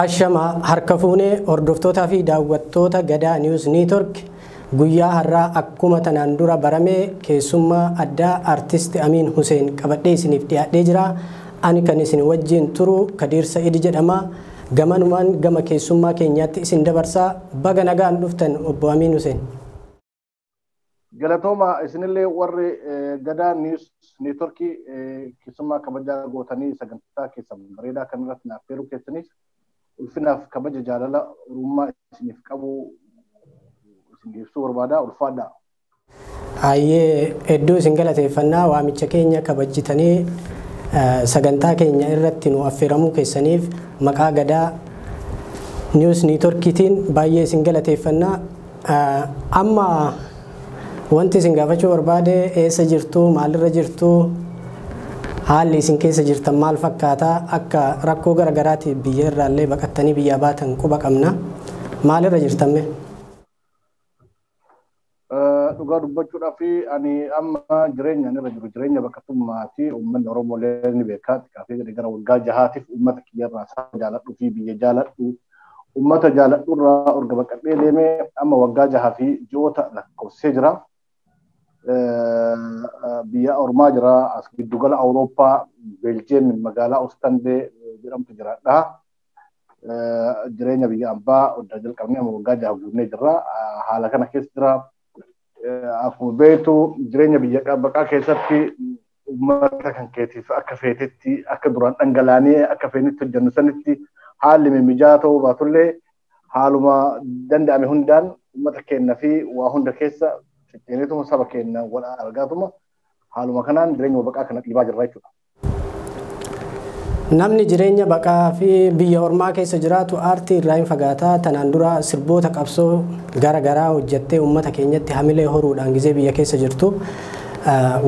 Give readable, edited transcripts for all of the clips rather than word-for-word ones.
Ashama harka fuunee hordoftootaa fi daawwattoota Gadaa News Network guyyaa har'aa akkuma tanaan dura baramee keessummaa addaa Artist Amiin Hussein qabadhee isiniif dhiyaadhee jira. Ani kan isin wajjin turu Kadiir Sa'id jedhama. Gamanumaan gama keessummaa keenyaatti isin dabarsaa. Baga nagaan dhuftan obbo Amiin Hussein. Galatooma isinillee warri Gadaa News Network keessummaa kabajaa gootanii sagantaa keessan bareedaa kanarratti naaf affeeruu keessaniif ulfinaaf kabaja jaalala oromummaa isiniif qabu isin ibsuu barbaada, ulfaadha. Ayyee, hedduu isin galateeffannaa. Waamicha keenya kabajjitanii sagantaa keenya irratti nu affeeramuu keessaniif maqaa Gadaa News Networkiitiin baay'ee isin galateeffannaa. Amma wanti isin gaafachuu barbaade, eessa jirtu, maalirra jirtu, haalli isin keessa jirtan maal fakkaataa? Akka rakkoo garagaraatiif biyya irraallee baqattanii biyyaa baatan quba qabna. Maalirra jirtan mee? Dhugaa dubbachuudhaaf, ani amma jireenya irra jiru jireenya baqatummaati. Uummanni Oromoo illee ni beekaa. Xiqqaatee jedhe gara waggaa 6tiif uummata kiyyarraa, saba jaaladhuu fi biyya jaaladhu, uummata jaaladhu irraa erga baqadhee deemee amma waggaa 6 fi ji'oota lakkoofsee jira. Biyya ormaa jira, as giddugala Awurooppaa, Beeljeem, magaalaa Ostandee jedhamtu jiraadha. Jireenya biyya ambaa oddaa jalqabnee amma waggaa 6 guunnee jirra. Haala kana keessa jira. Akkuma beektu, jireenya biyya baqaa keessatti uummata kan keetiif akka feetetti, akka duraan dhangalaanee akka feenitti hojjennu sanitti haalli mimijaa ta'uu baatullee, haaluma danda'ame hundaan uummata keenya fi waa hunda keessa cicceenituma saba keenya wal argaatuma haaluma kanaan jireenya baqaa kana dhiibaa jirra jechuudha. Namni jireenya baqaa fi biyya ormaa keessa jiraatu aartii irraa hin fagaataa. Tanaan dura sirboota qabsoo gara garaa hojjettee uummata keenyatti hamilee horuudhaan gizee biyya keessa jirtu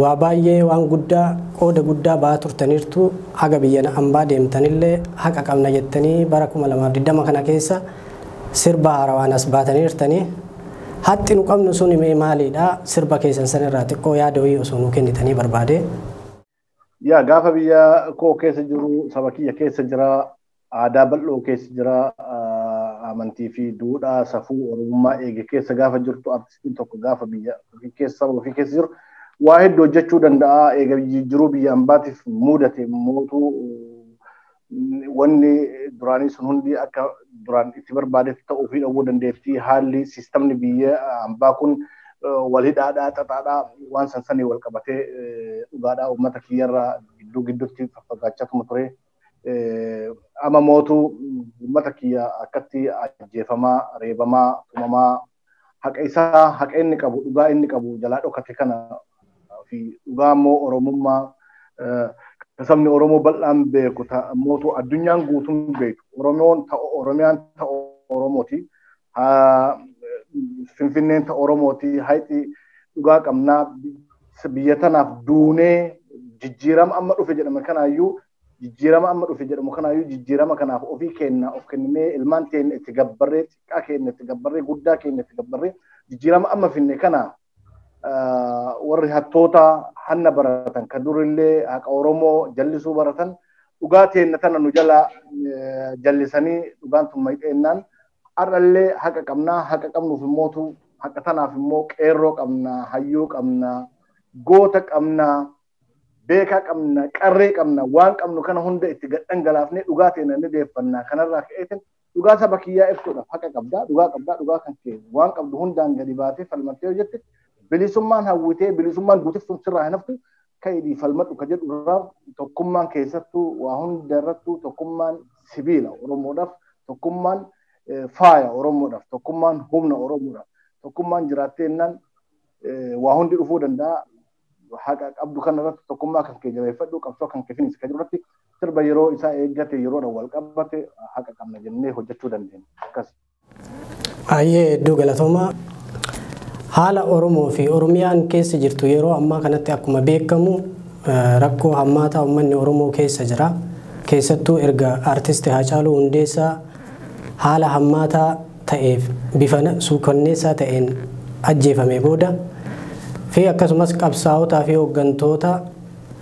waa baay'ee, waan guddaa, qooda guddaa ba'aa turtaniirtu. Haga biyya ambaa deemtanillee haqa qabna jettanii bara 2020 kana keessa sirba haarawaan as baataniirtanii. Haqni nu qabnu sun mee maalidha? Sirba keessan sanirraa xiqqoo yaada wayii osoo nuu kennitanii barbaade. Yaa, gaafa biyya koo keessa jiru saba kiyya keessa jira, aadaa bal'oo keessa jira, amantii fi duudhaa safuu oromummaa eege keessa gaafa jirtu, artistiin tokko gaafa biyya ofii keessa, saba ofii keessa jiru waa hedduu hojjechuu danda'a. Eega jiruu biyya ambaatiif mudate mootuu wanni duraanii sun hundi akka duraan itti barbaadetti ta'uu fi dhabuu dandeettii. Haalli siistamni biyya ambaa kun wal hidhaadhaa, xaxaadhaa, waan san sanii wal qabatee dhugaadhaa uummata kiyyarraa gidduu gidduutti faffagaachatuma ture. Amma mootuu uummata kiyya akkatti ajjeefamaa, reebamaa, tumamaa, haqa isaa, haqa inni qabu, dhugaa inni qabu jalaa dhokate kana fi dhugaa immoo Oromummaa sabni Oromoo bal'aan beeku, mootuu addunyaan guutuun beeku, Oromoon ta'u, Oromiyaan ta'u Oromooti. Finfinneen ta'u Oromooti. Hayxi dhugaa qabnaa, biyya tanaaf duunee jijjiirama amma dhufe jedhame kanaayyuu, jijjiirama amma dhufe jedhamu kanaayyuu, jijjiirama kanaaf ofii kenna of kenninee, ilmaan keenya itti gabbarree, xiqqaa keenya itti gabbarree, guddaa keenya itti gabbarree, jijjiirama amma finne kana warri hattoota hanna baratan, kan durillee haqa Oromoo jallisuu baratan, dhugaa teenna tana nu jala jallisanii dhugaan tun mayxeennaan, har'allee haqa qabnaa. Haqa qabnuuf immootu haqa tanaaf immoo qeerroo qabna, hayyuu qabna, goota qabna, beekaa qabna, qarree qabna. Waan qabnu kana hunda itti gadhangalaafnee dhugaa teenya ni deeffannaa. Kanarraa ka'eetin dhugaa saba kiyyaa ibsuudhaaf haqa qabdaa, dhugaa qabdaa, dhugaa kan kee waan qabdu hundaan gadi baatee falmattee hojjette, bilisummaan hawwitee bilisummaan guutiftuun sirraa hin haftu, ka'idii falmadhu ka jedhu irraa. Tokkummaan keessattuu waa hunda irrattuu tokkummaan sibiila Oromoodhaaf, tokkummaan faaya Oromoodhaaf, tokkummaan humna Oromoodhaaf. Tokkummaan jiraattee jennaan waa hundi dhufuu danda'a. Haqa qabdu kanarratti tokkummaa kan kee jabeeffadhu, qabsoo kan kee finiis kan irratti sirba yeroo isaa eeggate, yeroodhaan wal qabate, haqa qabna jennee hojjechuu dandeenya. Akkas. Baay'ee hedduu galatoomaa. Haala Oromoo fi Oromiyaan keessa jirtu yeroo ammaa kanatti akkuma beekamu rakkoo hammaataa uummanni Oromoo keessa jira. Keessattuu erga artisti Haacaaluu Hundeessaa haala hammaataa ta'eef bifa suukanneessaa ta'een ajjeefame booda fi akkasumas qabsaa'otaa fi hooggantoota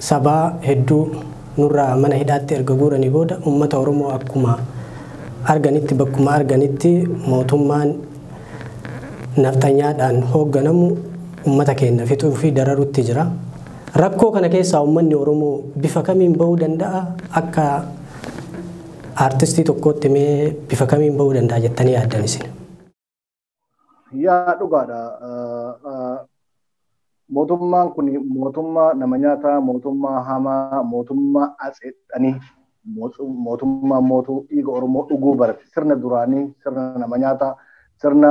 sabaa hedduu nurraa mana hidhaatti erga guuranii booda, uummata Oromoo akkuma arganitti bakkuma arganitti mootummaan nafxanyaadhaan hoogganamu uummata keenya fixuu fi dararutti jira. Rakkoo kana keessaa uummanni Oromoo bifa kamiin bahuu danda'a? Akka aartistii tokkootti mee bifa kamiin bahuu danda'a jettanii yaaddan isin? Yaa dhugaadha. Mootummaan kun mootummaa nama nyaataa, mootummaa hamaa, mootummaa atseedhanii, mootummaa mootuu dhiiga Oromoo dhuguu barate. Sirna duraanii, sirna nama nyaataa, sirna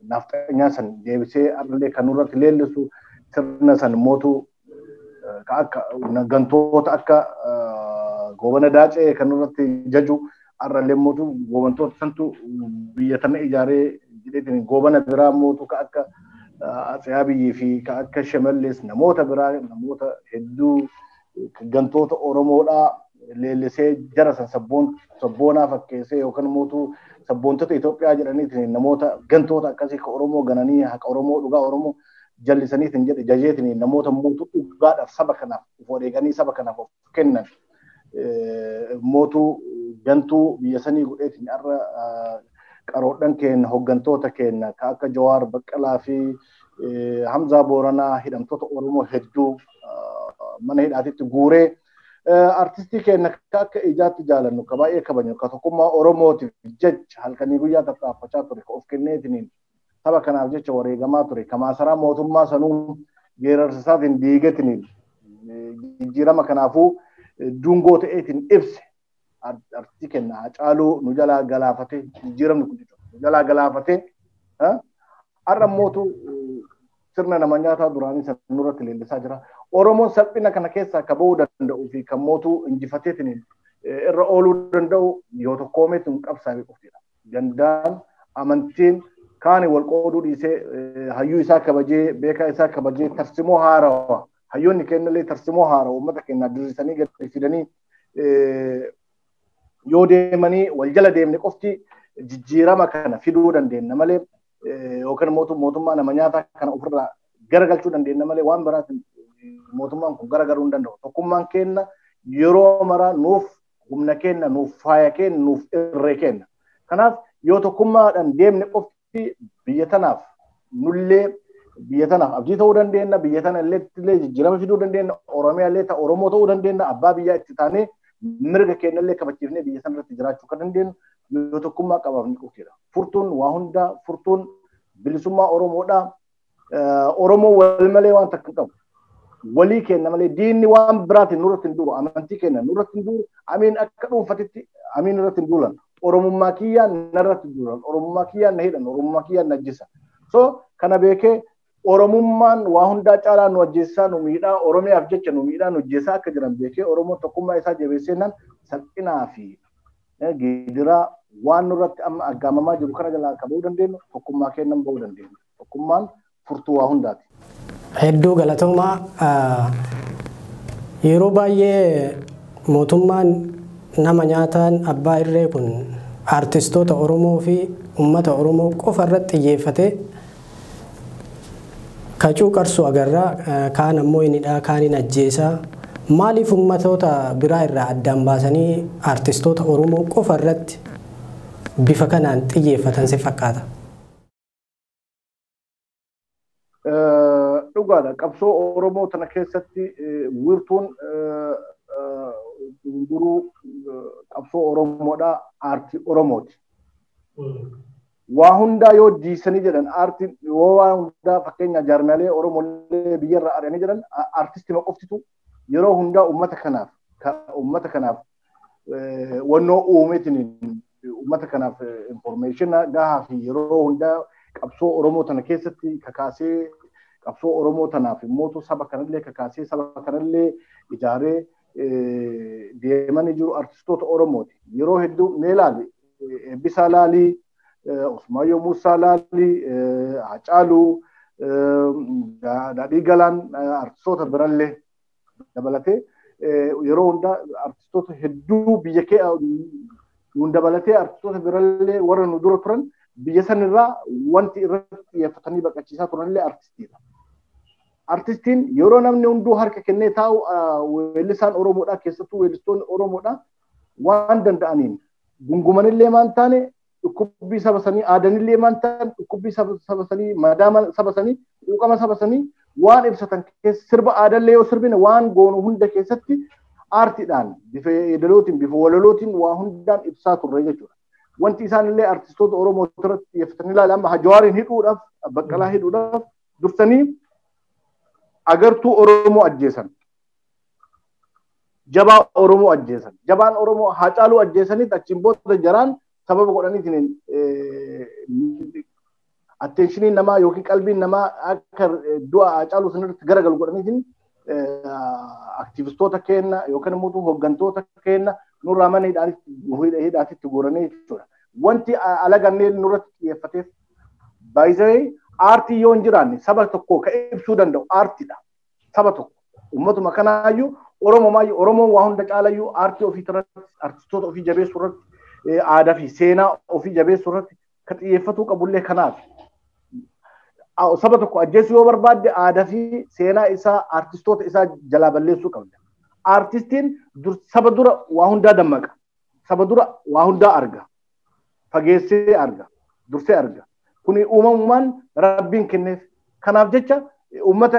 nafxanyaa san deebisee arlee kan nurratti leellisu sirna san mootuu akka gantoota akka Goobana Daacee kan nurratti jaju arrallee mootuu goobantoota santu biyya tana ijaaree jedheetiin goobana biraa mootuu ka akka Atsee Abiyyii fi ka akka Shimallis namoota biraa namoota hedduu gantoota Oromoodhaa leellisee jara san sabboonaa fakkeessee yookaan mootuu sabboontota Itoophiyaa jedhaniitiin namoota gantoota akkasii ka Oromoo gananii haqa Oromoo dhugaa Oromoo jallisaniitiin jedhe jajeetiin namoota mootuu dhugaadhaaf saba kanaaf of wareeganii saba kanaaf of kennan mootuu gantuu biyya sanii godheetiin har'a qaroodhan keenya hooggantoota keenya ka akka Jawaar Baqqalaa fi Hamzaa Booranaa hidhamtoota Oromoo hedduu mana hidhaatitti guuree artistii keenya ka akka ijaatti jaalannu ka baay'ee kabajnu ka tokkummaa Oromootiif jecha halkanii guyyaa tattaaffachaa ture ka of kenneetiniin saba kanaaf jecha wareegamaa ture ka maasaraa mootummaa sanuu geerarsa isaatiin diigatiniin jijjiirama kanaafuu dungoo ta'eetiin ibse artistii keenya Haacaaluu nu jalaa galaafate jijjiiramni kun nu jalaa galaafate har'a mootu sirna nama nyaataa duraanii san nurratti leellisaa jira. Oromoon salphina kana keessaa ka bahuu danda'uu fi kan mootuu injifateetiin irra ooluu danda'u yoo tokkoomeetiin qabsaa'ee qoftidha. Gandaan amantiin kaani wal qooduu dhiisee hayyuu isaa kabajee beekaa isaa kabajee tarsimoo haarawaa hayyoonni kennallee tarsimoo haarawaa uummata keenya diriirsanii gadi fidanii yoo deemanii wal jala deemne qofti jijjiirama kana fiduu dandeenya malee yookaan mootummaa nama nyaataa kana ofirraa garagalchuu dandeenya malee waan biraatiin mootummaan kun garagaluu hin danda'u. Tokkummaan keenya yeroo maraa nuuf humna keenya, nuuf faaya keenya, nuuf irree keenya. Kanaaf yoo tokkummaadhaan deemne qofti biyya tanaaf nullee biyya tanaaf abdii ta'uu dandeenya, biyya tana illee jijjiirama fiduu dandeenya, Oromiyaa illee Oromoo ta'uu dandeenya, abbaa biyyaa itti taanee mirga keenya illee kabachiifnee biyya sana irratti jiraachuu kan dandeenyu yoo tokkummaa qabaafni qoftidha. Furtuun waa hundaa, furtuun bilisummaa Oromoodha. Oromoo wal malee waan takka hin qabu. Walii keenya malee diinni waan biraatiin nurratti hin duulu, amantii keenya nurratti hin duulu, amiin akka dhuunfatitti amiin irratti hin duulan. Oromummaa kiyyaan narratti duulan, Oromummaa kiyyaan na hidhan, Oromummaa kiyyaan na ajjeesan. So kana beekee Oromummaan waa hundaa caalaa nu ajjeessaa nu miidhaa Oromiyaaf jecha nu miidhaa nu ajjeessaa akka jiran beekee Oromoon tokkummaa isaa jabeessee salphinaa fi gidiraa waan nurratti amma aggaamamaa jiru kana jalaa akka bahuu dandeenyu tokkummaa keenyan bahuu dandeenya. Tokkummaan furtuu waa hundaati. Hedduu galatoomaa. Yeroo baay'ee mootummaan nama nyaataan abbaa irree kun aartistoota Oromoo fi uummata Oromoo qofa irratti xiyyeeffatee kacuu qarsu agarraa kaan ammoo inni hidhaa kaan hin ajjeesaa. Maaliif uummatoota biraa irraa addaan baasanii aartistoota Oromoo qofa irratti bifa kanaan xiyyeeffatan si fakkaata? Dhugaadha. Qabsoo Oromoo tana keessatti wiirtuun duruu qabsoo Oromoodha, aartii Oromooti. Waa hundaa yoo diisanii jedhan aartiin yoo waa hundaa fakkeenya jaarmiyaalee Oromoolee biyyarraa ari'anii jedhan aartistii qoftitu yeroo hundaa uummata kanaaf wannoo uumeetiin uummata kanaaf informeeshina gahaa fi yeroo hundaa qabsoo Oromoo tana keessatti kakaasee qabsoo Oromoo tanaaf immoo saba kanallee kakaasee saba kanallee ijaaree deemanii jiru artistoota Oromooti. Yeroo hedduu mee ilaali Eebbisaa Laalii, Usmaayyoo Muusaa Laalii, Haacaaluu, Daadhii Galaan artistoota birallee dabalatee yeroo hundaa artistoota hedduu biyya kee nuun dabalatee artistoota birallee warra nu dura turan biyya sanirraa wanti irratti xiyyeeffatanii baqachiisaa turanillee artistiidha. Artistiin yeroo namni hunduu harka kennee taa'u weellisaan Oromoodha keessattuu weellistoonni Oromoodha waan danda'aniin Gungumanillee maan taane dhukkubbii saba sanii, aadanillee maan taane dhukkubbii saba sanii, madaa saba sanii, quuqama saba sanii waan ibsatan keessa sirba aadallee yoo sirbine waan goonu hunda keessatti aartiidhaan bifa yeedalootiin bifa walalootiin waa hundaan ibsaa turre jechuudha. Wanti isaanillee artistoota Oromoo irratti xiyyeeffatanii ilaala amma Jawaariin hidhuudhaaf Baqqalaa hidhuudhaaf dursanii agartuu Oromoo ajjeesan. Jabaa Oromoo ajjeesan. Jabaan Oromoo Haacaaluu ajjeesaniit achiin booda jaraan sababa godhaniitiin attenshiniin namaa yookiin qalbiin namaa akka du'a Haacaaluu sanarratti garagalu godhaniitiin aktivistoota kenna yookaan immoo hooggantoota kenna nurraa mana hidhaatitti guuranii jechuudha. Wanti alagannee nurratti xiyyeeffateef baay'ee aartii yoo hin jiraanne saba tokko ka ibsuu danda'u aartiidha. Saba tokko uummatuma kanaayyuu Oromomaayyuu Oromoon waa hunda caalayyuu aartii ofii irratti artistoota ofii jabeessuu irratti aadaa fi seenaa ofii jabeessuu irratti ka xiyyeeffatuu qabullee kanaaf. Saba tokko ajjeesuu yoo barbaadde aadaa fi seenaa isaa artistoota isaa jalaa balleessuu qabda. Artistiin saba dura waa hundaa dammaqa. Saba dura waa hundaa arga. Fageessee arga. Dursee arga. Kuni uumamumaan rabbiin kenneef. Kanaaf jecha uummata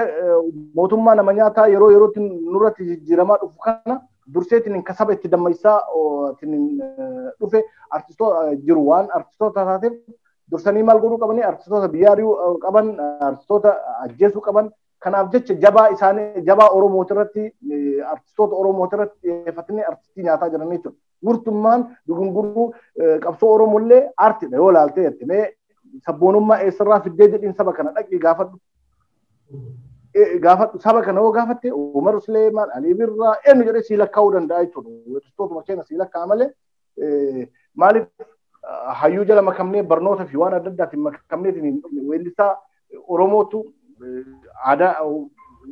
mootummaa nama nyaataa yeroo yerootti nurratti jijjiiramaa dhufu kana durseetiin ka saba itti dammaysaa dhufe artistoota jiru waan artistoota taateef dursanii maal godhuu qabanii artistoota biyya ari'uu qaban artistoota ajjeesuu qaban kanaaf jecha jabaa isaanii jabaa Oromooti irratti artistoota Oromooti irratti xiyyeeffatanii artistii nyaataa jiran jechuudha. Murtummaan dugunguruu qabsoo Oromollee aartiidha yoo ilaalte jette mee sabboonummaa eessarraa fiddee jedhiin saba kana dhaqii gaafadhu. Gaafadhu saba kana yoo gaafatte Umar Suleemaan Alii Birraa eenyu jedhee sii lakkaa'uu danda'a jechuudha. Weellistootuma keenya sii lakkaa'a malee maaliif hayyuu jala makamnee barnoota fi waan adda addaatiin makamneetiin hin dhufne weellisaa Oromootu aadaa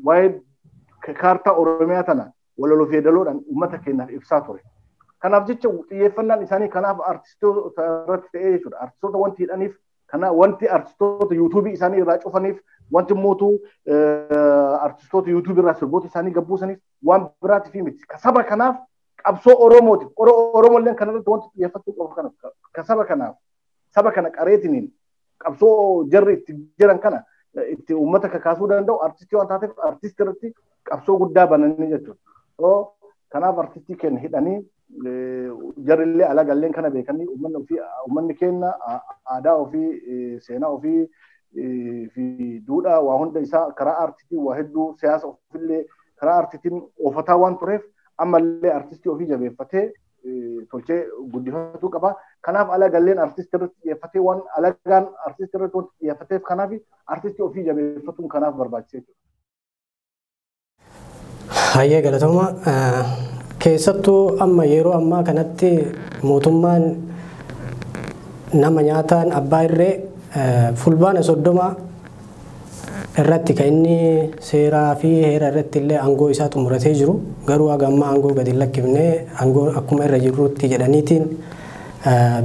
waa'ee kaartaa Oromiyaa tana walaloo fi yeedaloodhaan uummata keenyaaf ibsaa ture. Kanaaf jecha xiyyeeffannaan isaanii kanaaf artistoota irratti ta'ee jechuudha. Artistoota wanti hidhaniif kana wanti artistoota yuutuubii isaanii irraa cufaniif wanti mootuu artistoota yuutuubii irraa sirboota isaanii gabbuusaniif waan biraatiif miti. Saba kanaaf qabsoo Oromootiif Oromolleen kanarratti wanti xiyyeeffachuu qabu kana ka saba kanaaf saba kana qareetiniin qabsoo jarri itti jiran kana itti uummata kakaasuu danda'u artistii waan taateef artistii irratti qabsoo guddaa bananii jechuudha. Kanaaf artistii keenya hidhanii jarrillee alagalleen kana beekanii uummanni ofii uummanni keenya aadaa ofii seenaa ofii fi duudhaa waa hunda isaa karaa aartiitiin waa hedduu siyaasa ofiillee karaa aartiitiin oofataa waan tureef ammallee artistii ofii jabeeffatee tolchee guddifatuu qaba. Kanaaf alagalleen artistii irratti xiyyeeffatee waan alagaan artistii irratti wanti xiyyeeffateef kanaaf artistii ofii jabeeffatuun kanaaf barbaachisee jira. Hayyee galatooma. Keessattuu amma yeroo ammaa kanatti mootummaan nama nyaataan abbaa irree fulbaana 30 irratti kan inni seeraa fi heera irratti illee aangoo isaa xumuratee jiru garuu haga ammaa aangoo gadi hin lakkifne aangoo akkuma irra jirutti jedhaniitiin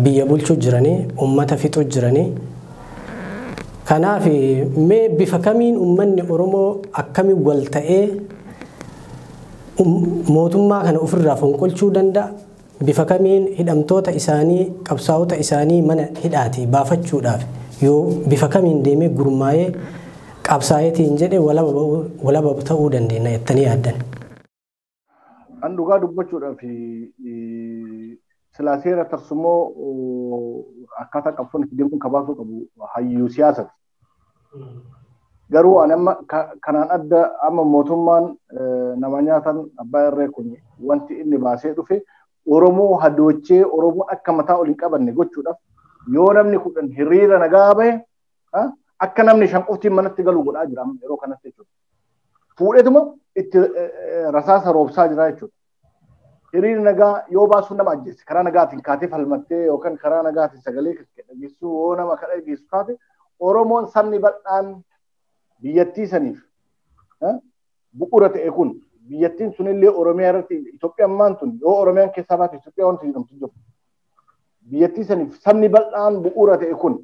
biyya bulchuu jiranii uummata fixuu jiranii. Kanaaf mee bifa kamiin uummanni Oromoo akkamiin wal ta'ee mootummaa kana ofirraa fonqolchuu danda'a? Bifa kamiin hidhamtoota isaanii qabsaa'ota isaanii mana hidhaatii baafachuudhaaf yoo bifa kamiin deemee gurmaa'ee qabsaa'eetiin jedhe walaba ta'uu dandeenya jettanii yaaddan? An dhugaa dubbachuudhaaf silaa seera tarsumoo akkaataa qabsoon itti deemuun kabaasuu qabu hayyuu siyaasati. Garuu ani amma kanaan adda amma mootummaan nama nyaatan abbaa irree kun wanti inni baasee dhufe Oromoo hadoochee Oromoo akka mataa ol hin qabanne gochuudhaaf yoo namni 10 hiriira nagaa bahe akka namni 5 qoftiin manatti galu godhaa jira amma yeroo kanatti jechuudha. Fuudheetuma itti rasaasa roobsaa jira jechuudha. Hiriirri nagaa yoo baasuu nama ajjeesse karaa nagaatiin kaatee falmattee yookaan karaa nagaatiin sagalee dhageessuu yoo nama kan dhageessu taate Oromoon sabni bal'aan biyyattii saniif bu'uura ta'e kun biyyattiin sunillee Oromiyaa irratti Itoophiyaan maan tun yoo Oromiyaan keessaa baate Itoophiyaa wanti jedhamtu jiru. Biyyattii saniif sabni bal'aan bu'uura ta'e kun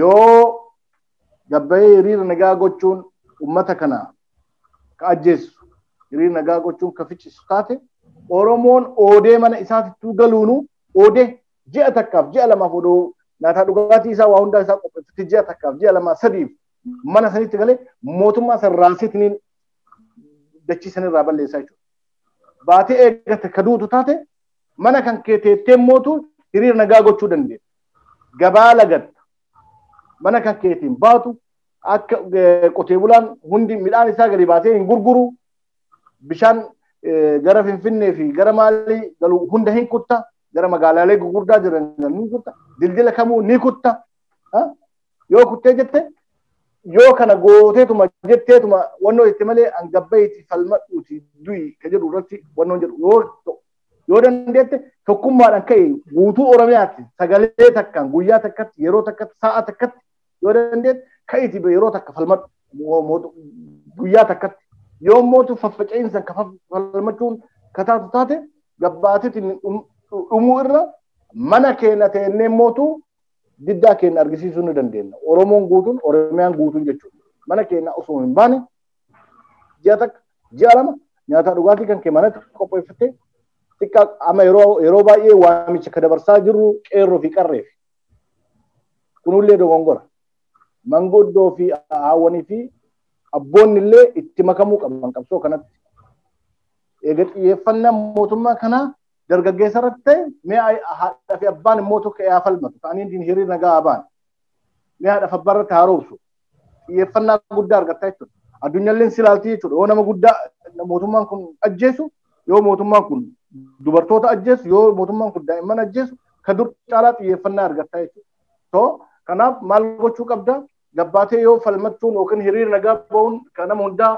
yoo gabbayee hiriira nagaa gochuun uummata kana ka ajjeessu hiriira nagaa gochuun ka ficcisu taate Oromoon oodee mana isaatittuu galuunu oodee Ji'a takkaaf ji'a lamaaf odoo nyaataa dhugaatii isaa waa hundaa isaa qopheeffatee ji'a takkaaf ji'a lamaa sadiif mana sanitti galee mootummaa san raasitiniin dachii sanirraa balleessaa jechuudha. Baatee eeggate ka duutu taate mana kan kee teettee mootu hiriira nagaa gochuu dandeessa. Gabaa lagatta. Mana kan keetiin baatu akka qotee bulaan hundi midhaan isaa gadi baasee hin gurguru. Bishaan gara Finfinnee fi gara maalii galu hunda hin kutta. Gara magaalaalee gurguddaa jiran ni kutta. Dildila kamuu ni kutta. Yoo kuttee jette yoo kana gooteetuma jetteetuma wannoo itti malee hangabbayti falmadhuuti du'i ka jedhu irratti wannoon jedhu yoo dandeette tokkummaadhaan ka'e guutuu Oromiyaatti sagalee takkaan guyyaa takkatti yeroo takkatti sa'a takkatti yoo dandeette ka'iti yeroo takka falmadhu guyyaa takkatti yoo mootu faffaca'iinsan ka falmachuun kataatu taate gabbaateetiin dhumuu irra mana keenya teennee mootu diddaa keenya argisiisuu ni dandeenya. Oromoon guutuun Oromiyaan guutuun jechuudha. Mana keenya osoo hin baane ji'a takka ji'a lama nyaata dhugaatii kan kee manatti qopheeffattee xiqqaa amma yeroo baay'ee waamicha ka dabarsaa jirru qeerroo fi qarreef. Kunillee dogongora. Manguddoo fi haawwanii fi abboonni illee itti makamuu qaban qabsoo kanatti. Egaa xiyyeeffannaan mootummaa kanaa dargaggeessa irratti ta'e mee haadha fi abbaan immoo tokko yaa falmatu ta'anii hiriira nagaa ba'an mee haadha fi abbaa irratti haaromsu xiyyeeffannaa guddaa argatta jechuudha. Addunyaalleen silaaltii jechuudha. Yoo nama guddaa mootummaan kun ajjeesu, yoo mootummaan kun dubartoota ajjeesu, yoo mootummaan kun daa'imman ajjeesu ka dur caalaa xiyyeeffannaa argatta jechuudha. So kanaaf maal gochuu qabda? Gabbaatee yoo falmachuun yookiin hiriira nagaa ba'uun kan nama hundaa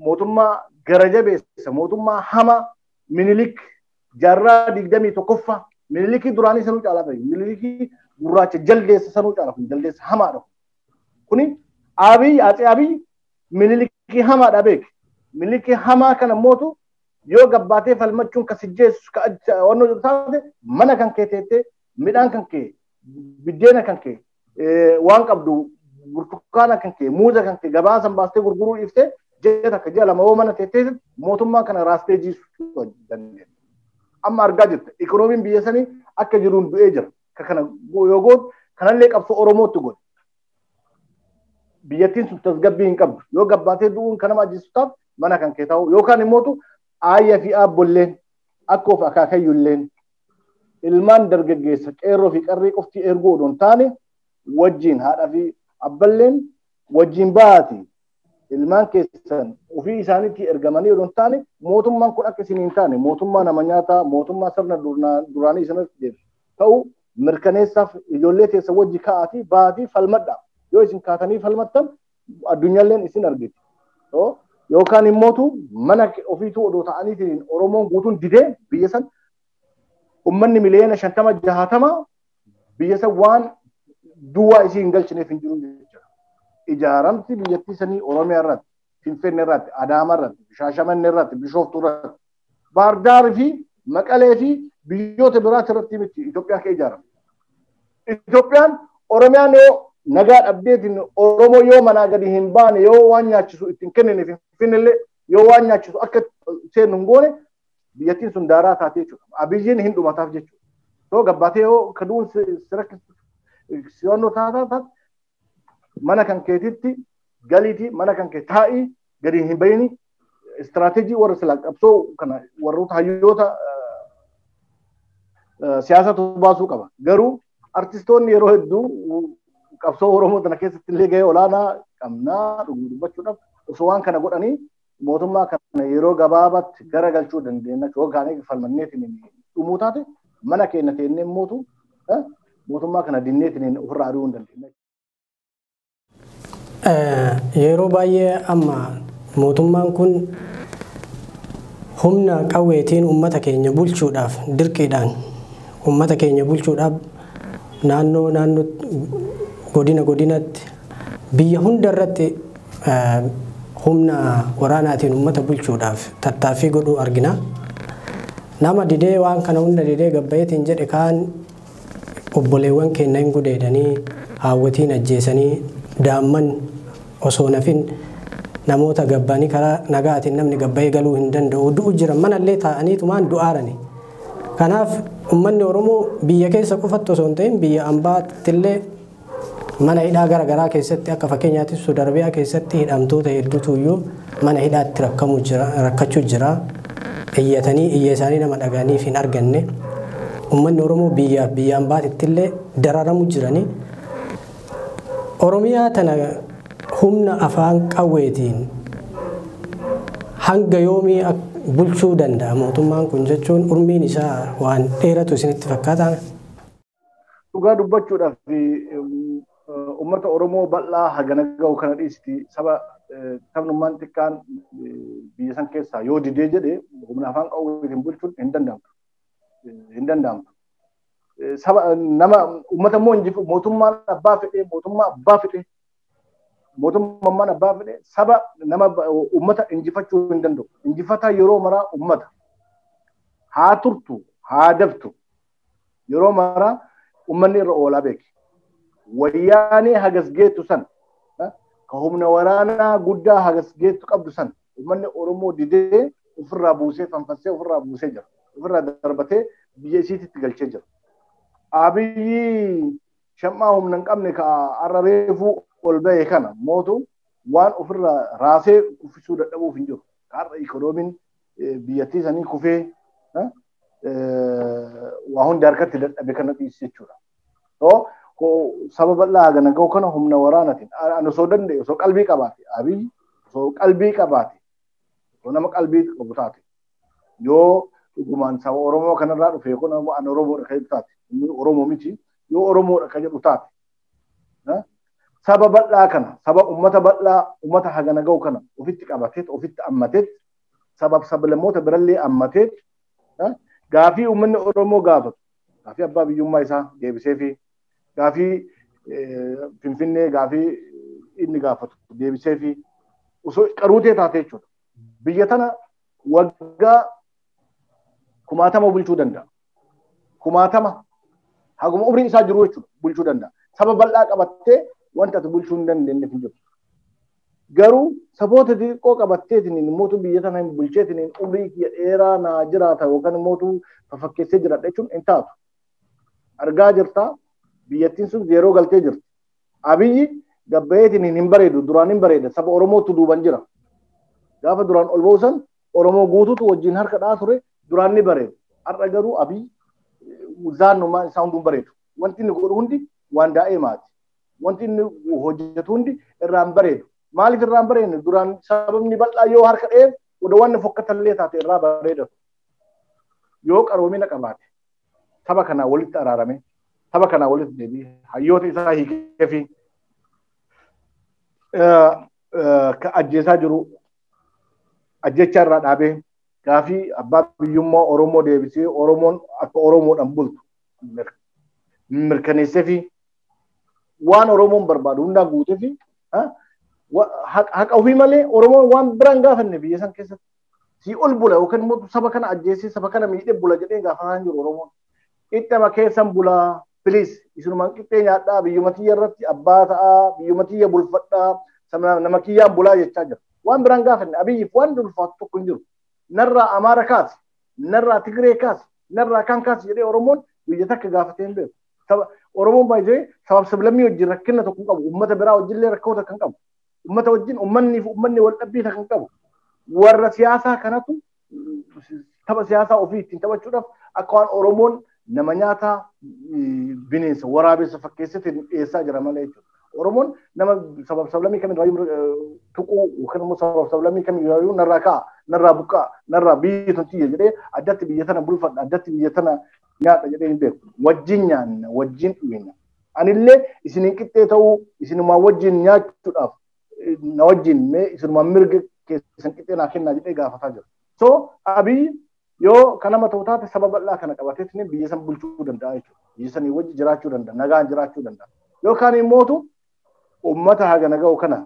mootummaa gara jabeessa mootummaa hamaa Minilik jaarraa 21ffaa Minilikii duraanii sanuu caalaa ta'e Minilikii gurraacha jaldeessa sanuu caalaa kun jaldeessa hamaadha. Kuni Abiy Atsee Abiy Minilikii hamaadha beek. Minilikii hamaa kana mootu yoo gabbaatee falmachuun ka sijjeessu ka wannoo jiru taate mana kan kee teettee midhaan kan kee biddeena kan kee waan qabdu burtukaana kan kee muuza kan kee gabaa san baastee gurguruu dhiiftee ji'a takka ji'a lama yoo mana teettee mootummaa kana raastee jiisuu dandeenya. Amma argaa jirta. Ikoonomiin biyya sanii akka jiruun du'ee jira. Kana yoo gootu kanallee qabsoo Oromootti godhe. Biyyattiin sun tasgabbii hin qabdu. Yoo gabbaatee du'uun kan nama ajjeesu taate mana kan kee taa'u yookaan immoo aayya fi aabbolleen akkoo fi akaakayyulleen ilmaan dargaggeessa qeerroo fi qarree qofti erguu odoo hin taane wajjin haadha fi abballeen wajjin baati. Ilmaan keessan ofii isaaniitti ergamanii odoo hin taane mootummaan kun akka isin hin taane mootummaa nama nyaataa mootummaa sirna duraanii isinatti deebisu ta'uu mirkaneessaaf ijoollee teessa wajji ka'aatii baatii falmadha. Yoo isin kaatanii falmattan addunyaalleen isin argiti. Yookaan immootu mana ofiituu odoo ta'aniitiin Oromoon guutuun didee biyya san uummanni miliyoona 50 60 biyya san waan duwwaa isii hin galchineef hin jiru jechuudha. Ijaaramti biyyattii sanii Oromiyaa irratti, Finfinnee irratti, Adaamaa irratti, Shaashamannee irratti, Bishooftuu irratti, Baardaarii fi Maqalee fi biyyoota biraati irratti miti Itoophiyaa kee ijaarame. Itoophiyaan Oromiyaan yoo nagaa dhabdeetiin Oromoo yoo manaa gadi hin baane yoo waan nyaachisu ittiin kennine Finfinnellee yoo waan nyaachisu akka seenu hin goone biyyattiin sun daaraa taatee jechuudha. Abiyyiin hin dhumataaf jechuudha. Soo gabbaatee yoo kaduun si'annoo taataa taate mana kan keetitti galiitii mana kan kee taa'ii gadi hin bayini istiraatejii warra silaa qabsoo kana warroota hayyoota siyaasatu baasuu qaba. Garuu artistoonni yeroo hedduu qabsoo Oromoo tana keessatti illee gahee olaanaa qabnaa dubbachuudhaaf osoo waan kana godhanii mootummaa kana yeroo gabaabaatti garagalchuu dandeenya. Yoo kaanee falmanneetiin dhumuu taate mana keenya teennee mootu mootummaa kana dinneetiin ofirraa ari'uu hin dandeenya. Yeroo baay'ee amma mootummaan kun humna qawweetiin uummata keenya bulchuudhaaf dirqiidhaan uummata keenya bulchuudhaaf naannoo naannoo godina godinatti biyya hunda irratti humna waraanaatiin uummata bulchuudhaaf tattaaffii godhuu argina. Nama didee waan kana hunda didee gabbayeetiin jedhe kaan obboleewwan keenya hin gudeedanii haawwatiin ajjeesanii daa'imman osoo nafin namoota gabbanii karaa nagaatiin namni gabbayee galuu hin danda'u du'u jiran manallee taa'aniitumaan du'aarani. Kanaaf uummanni Oromoo biyya keessa qofatti osoo hin ta'in biyya ambaatti illee mana hidhaa garaagaraa keessatti akka fakkeenyaatti Saudi Arabiyaa keessatti hidhamtoota hedduutu iyyuu mana hidhaatti rakkachuu jira. Iyyatanii iyya isaanii nama dhaga'aniif hin arganne. Uummanni Oromoo biyyaaf biyya ambaatti illee dararamu jirani. Oromiyaa tana humna afaan qawweetiin hanga yoomii bulchuu danda'a mootummaan kun jechuun umriin isaa waan dheeratu isinitti fakkaata? Dhugaa dubbachuudhaaf uummata Oromoo bal'aa hagana ga'u kana dhiisti saba sabnummaan xiqqaan biyya san keessaa yoo didee jedhe humna afaan qawweetiin bulchuun hin danda'amtu. Hin danda'amtu. Saba nama uummata immoo mootummaan abbaa fedhee mootummaa abbaa fedhee mootummaan abbaa fedhee saba nama uummata injifachuu hin danda'u. Injifataa yeroo maraa uummata haa turtu haa daftu yeroo maraa uummanni irra oolaa beeki. Wayyaanee hagas geettu san ka humna waraanaa guddaa hagas geettu qabdu san uummanni Oromoo didee ofirraa buusee fanfansee ofirraa buusee jira. Ofirraa darbatee biyya isiititti galchee jira. Abiyyi shammaa humna hin qabne ka har'a reefuu ol ba'e kana mootu waan ofirraa raasee kuffisuu dadhabuuf hin jiru. Har'a ikoonomiin biyyattii sanii kufee waa hundi harkatti dadhabe kana dhiisi jechuudha. Saba bal'aa hagana ga'u kana humna waraanaatiin ani osoo danda'e osoo qalbii qabaate Abiyyi osoo qalbii qabaate osoo nama qalbii qabu taate yoo dhugumaan saba Oromoo kanarraa dhufe kun ani Oromoodha kan jedhu taate inni Oromoo miti yoo Oromoodha kan jedhu taate saba bal'aa kana saba uummata bal'aa uummata hagana ga'u kana ofitti qabateet ofitti ammateet sabaaf sablammoota birallee ammateet gaafii uummanni Oromoo gaafatu gaafii abbaa biyyummaa isaa deebisee fi gaafii Finfinnee gaafii inni gaafatu deebisee fi osoo qaruutee taate jechuudha. Biyya tana waggaa kumaatama bulchuu danda'a. Kumaatama haguma umriin isaa jiru jechuudha bulchuu danda'a. Saba bal'aa qabattee wanta ati bulchuu hin dandeenyeef hin jiru. Garuu saboota xixiqqoo qabatteetiin mootu biyya tana hin bulcheetiin umrii kiyya dheeraa naa jiraata yookaan mootu fafakkeessee jiraadha jechuun hin taatu. Argaa jirtaa biyyattiin sun zeeroo galtee jirti. Abiyyi gabbayeetiin hin bareedu duraan hin bareeda saba Oromootu duuban jira. Gaafa duraan ol ba'u san Oromoo guutuutu wajjin harka dha'aa ture duraan ni bareedu. Har'a garuu Abiyyi zaannumaa isaa hunduu hin bareedu. Wanti inni godhu hundi waan daa'imaati. Wanti inni hojjetu hundi irraa hin bareedu. Maaliif irraa hin bareedne duraan sababni bal'aa yoo harka dha'eef odoo waan fokkatallee taate irraa bareedatu. Yoo qaroomina qabaate saba kanaa walitti araarame saba kanaa walitti deebi'ee hayyoota isaa hiikee fi ka ajjeesaa jiru ajjecha irraa dhaabee gaafii abbaa biyyummaa Oromoo deebisee Oromoon akka Oromoodhaan bultu mirkaneessee fi waan Oromoon barbaadu hundaa guutee fi haqa ofii malee Oromoon waan biraan gaafanne biyya san keessatti si ol bula yookaan immoo saba kana ajjeesee saba kana miidhee bula jedhee gaafataa hin jiru Oromoon. Qixxama keessan bulaa please isinumaan qixxee nyaadhaa biyyuma tiyya irratti abbaa ta'aa biyyuma tiyya bulfadhaa nama kiyyaan bulaa jechaa jira. Waan biraan gaafanne Abiyyiif waan ulfaatu tokko hin jiru. Narraa Amaara kaasi, narraa Tigree kaasi, narraa kan kaasi jedhee Oromoon biyya takka gaafatee hin beeku. Oromoon baay'ee sabaaf sablammii wajjin rakkina tokko hin qabu. Uummata biraa wajjillee rakkoo takka hin qabu. Uummata wajjin uummanni fi uummanni wal dhabbii takka hin qabu. Warra siyaasaa kanatu tapha siyaasaa ofii ittiin taphachuudhaaf akka waan Oromoon nama nyaataa bineensa waraabessa fakkeessatti dhiyeessaa jira malee jechuudha. Oromoon nama sabaaf sablammii kamirraayyuu tuquu yookaan immoo sabaaf sablammii kamirraayyuu narraa ka'a, narraa buqqaa, narraa biyya tun tiyya jedhee addatti biyya tana bulfadha, addatti biyya tana nyaadha jedhee hin beeku. Wajjin nyaanna, wajjin dhugna. Anillee isiniin qixxee ta'uu isinumaan wajjin nyaachuudhaaf na wajjin mee isinumaan mirga keessan qixxee naa kennaa jedhee gaafataa jira. So Abiyyi yoo kanama ta'u taate saba bal'aa kana qabateetiin biyya san bulchuu danda'a jechuudha. Biyya sanii wajji jiraachuu danda'a, nagaan jiraachuu danda'a. Yookaan immootu uummata haga ga'u kana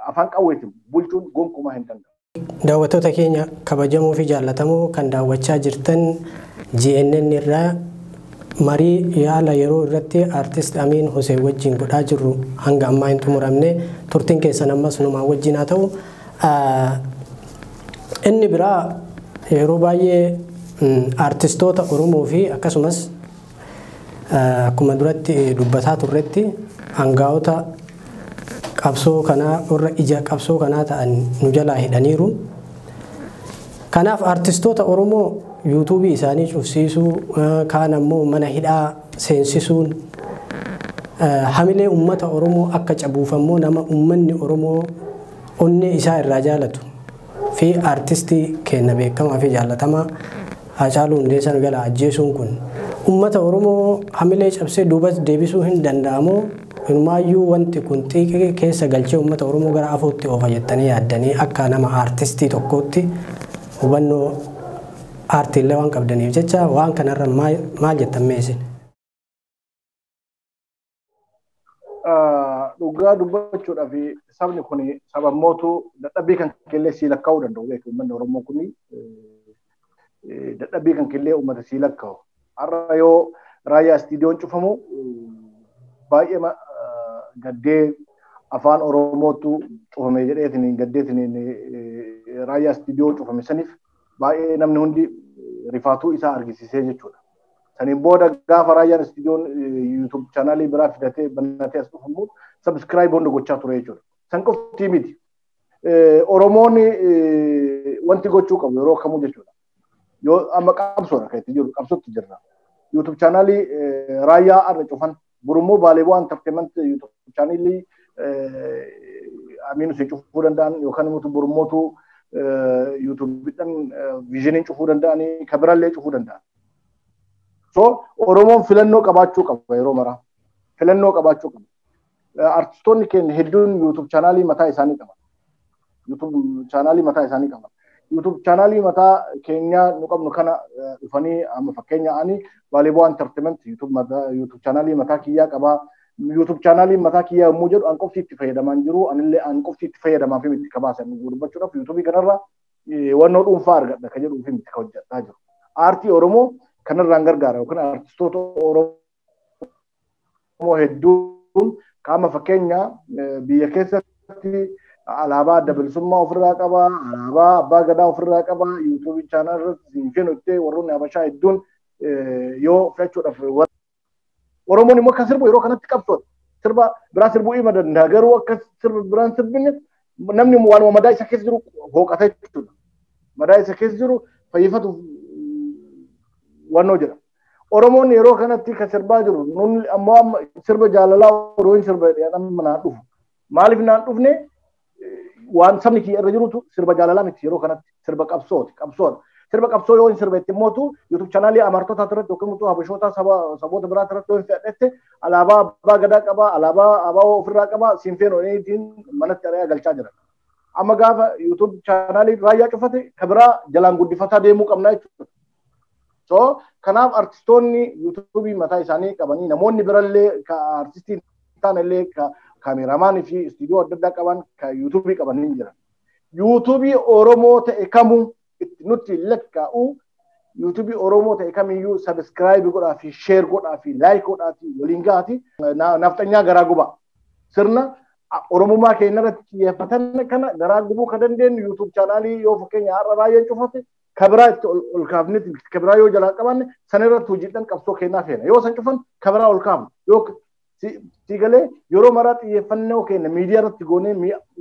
afaan qawweetiin bulchuun gonkumaa hin danda'amu. Daawwattoota keenya kabajamoo fi jaallatamoo kan daawwachaa jirtan GNN irraa marii yaala yeroo irratti artist Amiin Hussein wajjin godhaa jirru hanga ammaa hin xumuramne turtiin keessan ammas numaa wajjin haa ta'u. Inni biraa yeroo baay'ee Artistoota Oromoo fi akkasumas akkuma duratti dubbataa turretti hangaa'ota qabsoo kanaa warra ija qabsoo kanaa ta'an nu jalaa hidhaniiru. Kanaaf artistoota Oromoo yuutuubii isaanii cufsiisuu kaan ammoo mana hidhaa seensisuun hamilee uummata Oromoo akka cabuuf ammoo nama uummanni Oromoo onnee isaa irraa jaalatu fi artistii keenya beekamaa fi jaallatamaa Haacaaluu Hundeessaa nu jalaa ajjeesuun kun uummata Oromoo hamilee cabsee duubas deebisuu hin danda'amoo inumaayyuu wanti kun xiiqii keessa galchee uummata Oromoo gara afootti oofa jettanii yaaddanii akka nama artistii tokkootti hubannoo aartiillee waan qabdaniif jecha waan kanarra maal jettan mee isin? Dhugaa dubbachuudhaaf sabni kun sabammootu dadhabbii kan kellee sii lakkaa'uu danda'u beeku uummanni Oromoo kun dadhabbii kan kellee uummata sii lakkaa'u. Har'a yoo raayyaa istiidiyoon cufamu baay'ee gaddee afaan Oromootu cufame jedheetiin gaddeetiin raayyaa istiidiyoo cufame saniif baay'ee namni hundi rifaatuu isaa argisiisee jechuudha. Saniin booda gaafa raayyaan istiidiyoon YouTube chaanaalii biraa fidatee banatee as dhufamu subscribe hunda gochaa ture jechuudha. San qofti miti. Oromoon wanti gochuu qabu yeroo kamuu jechuudha. Yoo amma qabsoodha kan itti jiru qabsootti jirra. YouTube chaanaalii raayyaa arra cufan borummoo Baalee Bu'aa Entertainment YouTube chaanaalii Amiin Hussein cufuu danda'an yookaan immoo borummootu YouTube'dhaan viizhiniin cufuu danda'anii kan biraallee cufuu danda'an. So Oromoon filannoo qabaachuu qaba yeroo maraa. Filannoo qabaachuu qaba. Artistoonni keenya hedduun YouTube chaanaalii mataa isaanii qaban. YouTube chaanaalii mataa isaanii qaban. YouTube chaanaalii mataa keenyaa nu qabnu kana dhufanii amma fakkeenya ani Baalee Bu'aa Entertainment YouTube chaanaalii mataa kiyyaa qabaa. YouTube chaanaalii mataa kiyyaa yommuu jedhu an qofti itti fayyadamaa jiru anillee an qofti itti fayyadamaa fi miti kabaasan dubbachuudhaaf YouTube kanarra wannoo dhuunfaa argadha kan jedhuu fi miti ka hojjedhaa jiru. Aartii Oromoo kanarraan gargaara yookaan artistoota Oromoo hedduun qaama fakkeenya biyya keessatti alaabaa adda bilisummaa ofirraa qaba, alaabaa abbaa gadaa ofirraa qaba, YouTube chaanaal irratti siin feenu itti warroonni Habashaa hedduun yoo fe'achuudhaaf Oromoon immoo akka sirbu yeroo kanatti qabsoodha. Sirba biraa sirbuu hima danda'a garuu akka sirba biraan sirbine namni waanuma madaa isa keessa jiru hooqata jechuudha. Madaa isa keessa jiru fayyifatuuf wannoo jedha. Oromoon yeroo kanatti kan sirbaa jiru nuti ammoo amma sirba jaalalaa Oromoon sirba jedhama naan dhufu. Maaliif naan dhufne waan sabni kiyya irra jirutu sirba jaalalaa miti yeroo kanatti sirba qabsooti qabsoodha. Sirba qabsoo yoo hin sirba itti mootu YouTube chaanaalii amartoota irratti yookiin immoo habashoota saboota biraa irratti yoo hin fe'adhette alaabaa abbaa gadaa qaba alaabaa ABO ofirraa qaba siin feenu ittiin manatti ari'aa galchaa jira. Amma gaafa YouTube chaanaalii raayyaa cufate ka biraa jalaan guddifataa deemuu qabna jechuudha. So kanaaf artistoonni YouTube mataa isaanii qabanii namoonni birallee ka artistii taanillee ka kaameeraamaanii fi istiidiyoo adda addaa qaban ka YouTube qaban ni jiran. YouTube Oromoo ta'e kamuu nutti lakkaa'u YouTube Oromoo ta'e kamiyyuu subscribe godhaa fi share godhaa fi like godhaa fi waliin gahaati nafxanyaa garaa gubaa. Sirna Oromummaa keenya irratti xiyyeeffatan kana garaa gubuu kan dandeenyu YouTube chaanaalii yoo fakkeenya har'a raayyaan cufate kabiraa itti ol kaafnetti kabiraa yoo jalaa qabanne san irratti hojiidhaan qabsoo kennaa feena. Yoo san cufan kabiraa ol kaafna. Yoo si galee yeroo maraa xiyyeeffannoo keenya miidiyaa irratti goonee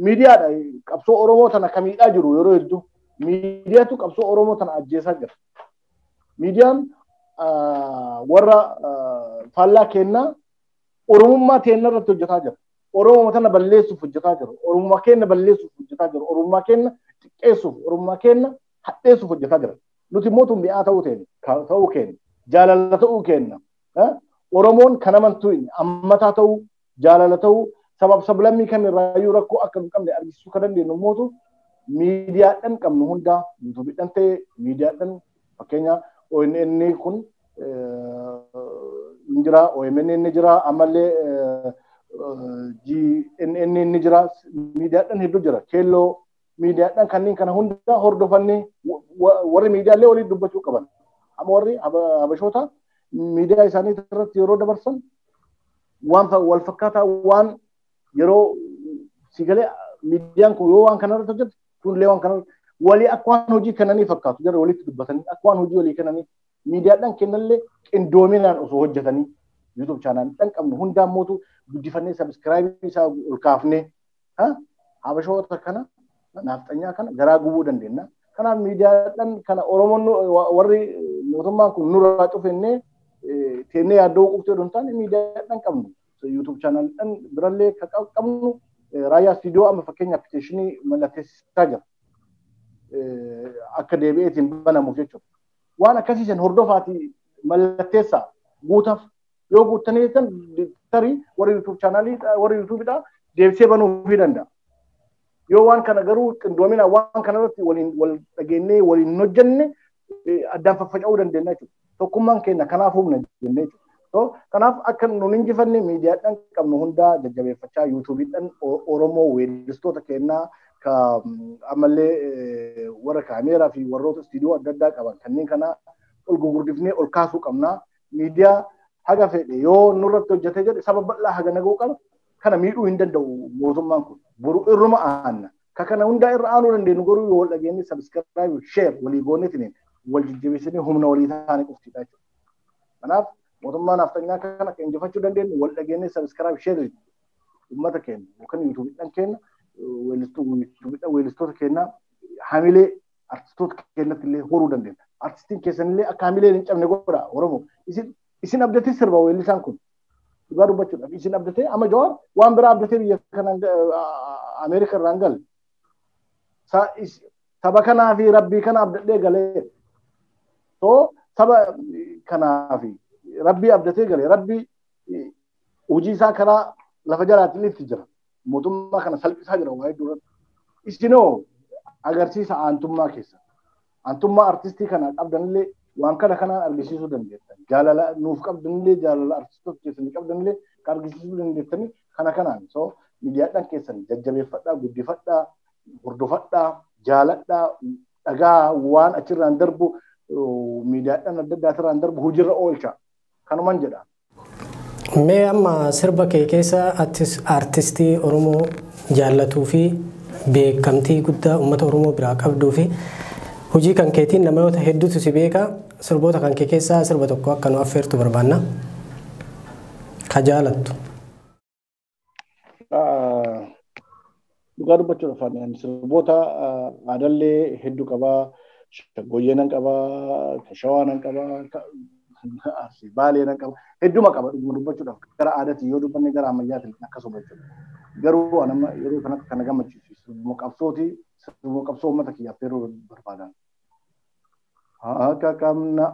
miidiyaadha qabsoo Oromoo tana kamiidhaa jiru yeroo hedduu. Miidiyaatu qabsoo Oromoo tana ajjeesaa jira. Miidiyaan warra faallaa kennaa Oromummaa keenya irratti hojjetaa jira. Oromoo tana balleessuuf hojjetaa jira. Oromummaa keenya balleessuuf hojjetaa jira. Oromummaa keenya xiqqeessuuf, Oromummaa keenya hadheessuuf hojjetaa jira. Nuti immoo tun mi'aa ta'uu keenya, jaalala ta'uu keenya. Oromoon kan amantuu ammataa ta'uu, jaalala ta'uu, sabab sablammii kamirraayyuu rakkoo akka hin qabne argisiisuu kan dandeenyu mootu miidiyaadhaan qabnu hundaa yuutuubiidhaan ta'e miidiyaadhaan fakkeenya ONN kun ni jira, OMN ni jira, ammallee GNN ni jira, miidiyaadhaan hedduu jira. Keelloo miidiyaadhaan kanneen kana hundaa hordofannee warri miidiyaalee waliin dubbachuu qaban. Amma warri habashoota miidiyaa isaanii irratti yeroo dabarsan waan wal fakkaataa waan yeroo si galee miidiyaan kun yoo waan kanarratti hojjete kunillee waan kanarratti Walii akka waan hojii kennanii fakkaatu jara walitti dubbatanii akka waan hojii walii kennanii miidiyaadhaan kennallee qindoominaan osoo hojjetanii YouTube chaanaaliidhaan qabnu hundaan mootu guddifannee sabiskiraayibii isaa ol kaafnee habashoota kana naafxanyaa kana garaa gubuu dandeenya. Kanaaf miidiyaadhaan kana Oromoon warri mootummaan kun nurraa cufennee teennee yaaddoo quftee odoo hin taane miidiyaadhaan qabnu YouTube chaanaaliidhaan birallee kan qabnu raayyaa istiidiyoo amma fakkeenya appilikeeshinii mallatteessisaa jira. Akka deebi'eetiin banamuuf jechuudha. Waan akkasiisan hordofaatii mallatteessaa guutaaf yoo guuttanii jettan tarii warri YouTube chaanaalii warri YouTubeidhaa deebisee banuufii danda'a. Yoo waan kana garuu qindoomina waan kana irratti waliin wal dhageenyee waliin hojjenne addaan faffaca'uu dandeenya jechuudha. Tokkummaan keenya kanaaf humna jennee jechuudha. Kanaaf akka nun injifanne miidiyaadhaan qabnu hundaa jajjabeeffachaa YouTubeidhaan Oromoo weellistoota keenyaa ka ammallee warra kaameeraa fi warroota istiidiyoo adda addaa qaban kanneen kana ol gurguddifnee ol kaasuu qabna. Miidiyaa haga fedhe yoo nurratti hojjetee jedhe saba bal'aa haga naguu qaba. Kana miidhuu hin danda'u mootummaan kun. Boru irruma aanna. Ka kana hundaa irra aanuu dandeenyu garuu yoo wal dhageenye sabiskiraayib sheer walii gooneetiin wal jajjabeessinee humna walii taane qoftidha jechuudha. Kanaaf mootummaa nafxanyaa kana akka injifachuu dandeenyu wal dhageenye sabiskiraayib sheer uummata keenya yookaan yuutuubiidhaan keenya weellistoota keenya hamilee artistoota keenyatti illee horuu dandeenya. Artistiin keessanillee akka hamilee hin cabne godha Oromoo. Isin abdatee sirba weellisaan kun. Dhugaa dubbachuudhaaf isin abdatee amma Jawaar waan biraa abdatee biyya kana Ameerika irraan galle. Saba kanaa fi rabbii kana abdadhee galee. Saba kanaa fi rabbii abdatee galee rabbii hojii isaa karaa lafa jalaatiin itti jira. Mootummaa kana salphisaa jira waa hedduu irratti. Isinoo agarsiisa aantummaa keessa. Aantummaa artistii kana qabdanillee waan kana kanaan argisiisuu dandeettan. Jaalala nuuf qabdanillee jaalala artistoota keessanii qabdanillee kan argisiisuu dandeettanii kana kanaan. So miidiyaadhaan keessan jajjabeeffadhaa, guddifadhaa, hordofadhaa, jaaladhaa, dhagaa waan achirraan darbu miidiyaadhaan adda addaatirraan darbu hojiirra oolcha. Kanuman jedha. Mee amma sirba kee keessa artistii Oromoo jaallatuu fi beekamtii guddaa uummata Oromoo biraa qabduu fi hojii kan keetiin namoota hedduutu si beeka. Sirboota kan kee keessaa sirba tokko akka nu affeertu barbaanna. Ka jaalattu. Dhugaa dubbachuudhaaf ani sirboota aadallee hedduu qabaa. Shaggooyyee nan qabaa, Shawaa nan qabaa, Arsii Baalee nan qaba. Hedduma qaba dhuguma dubbachuudhaaf gara aadaatiin yoo dubbanne gara ammayyaatiin akkasuma jechuudha. Garuu ani amma yeroo kanatti kana gammachiisu sirbuma qabsooti sirbuma qabsoo uummata kiyyaaf yeroo barbaadan. Haqa qabna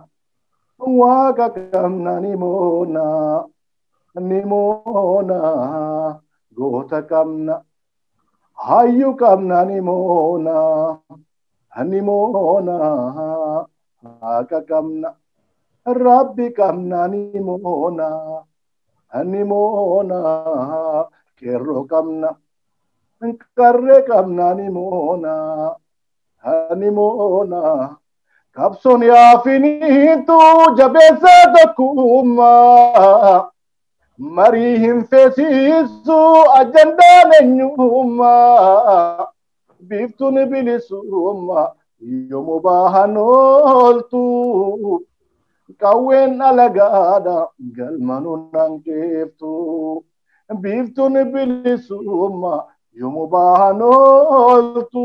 waaqa qabna ni moona ni moona goota qabna hayyuu qabna ni moona ni moona haqa qabna Rabbi qabna ni moona ni moona qeerroo qabna qarree qabna ni moona ni moona qabsoon yaafiniitu jabeessa tokkummaa marii hin feesisu ajandaan eenyummaa biiftuun bilisummaa yoomuu bahan ooltu qawween alagaadha galmanuun hanqiftu biiftuun bilisummaa yoomuu bahan ooltu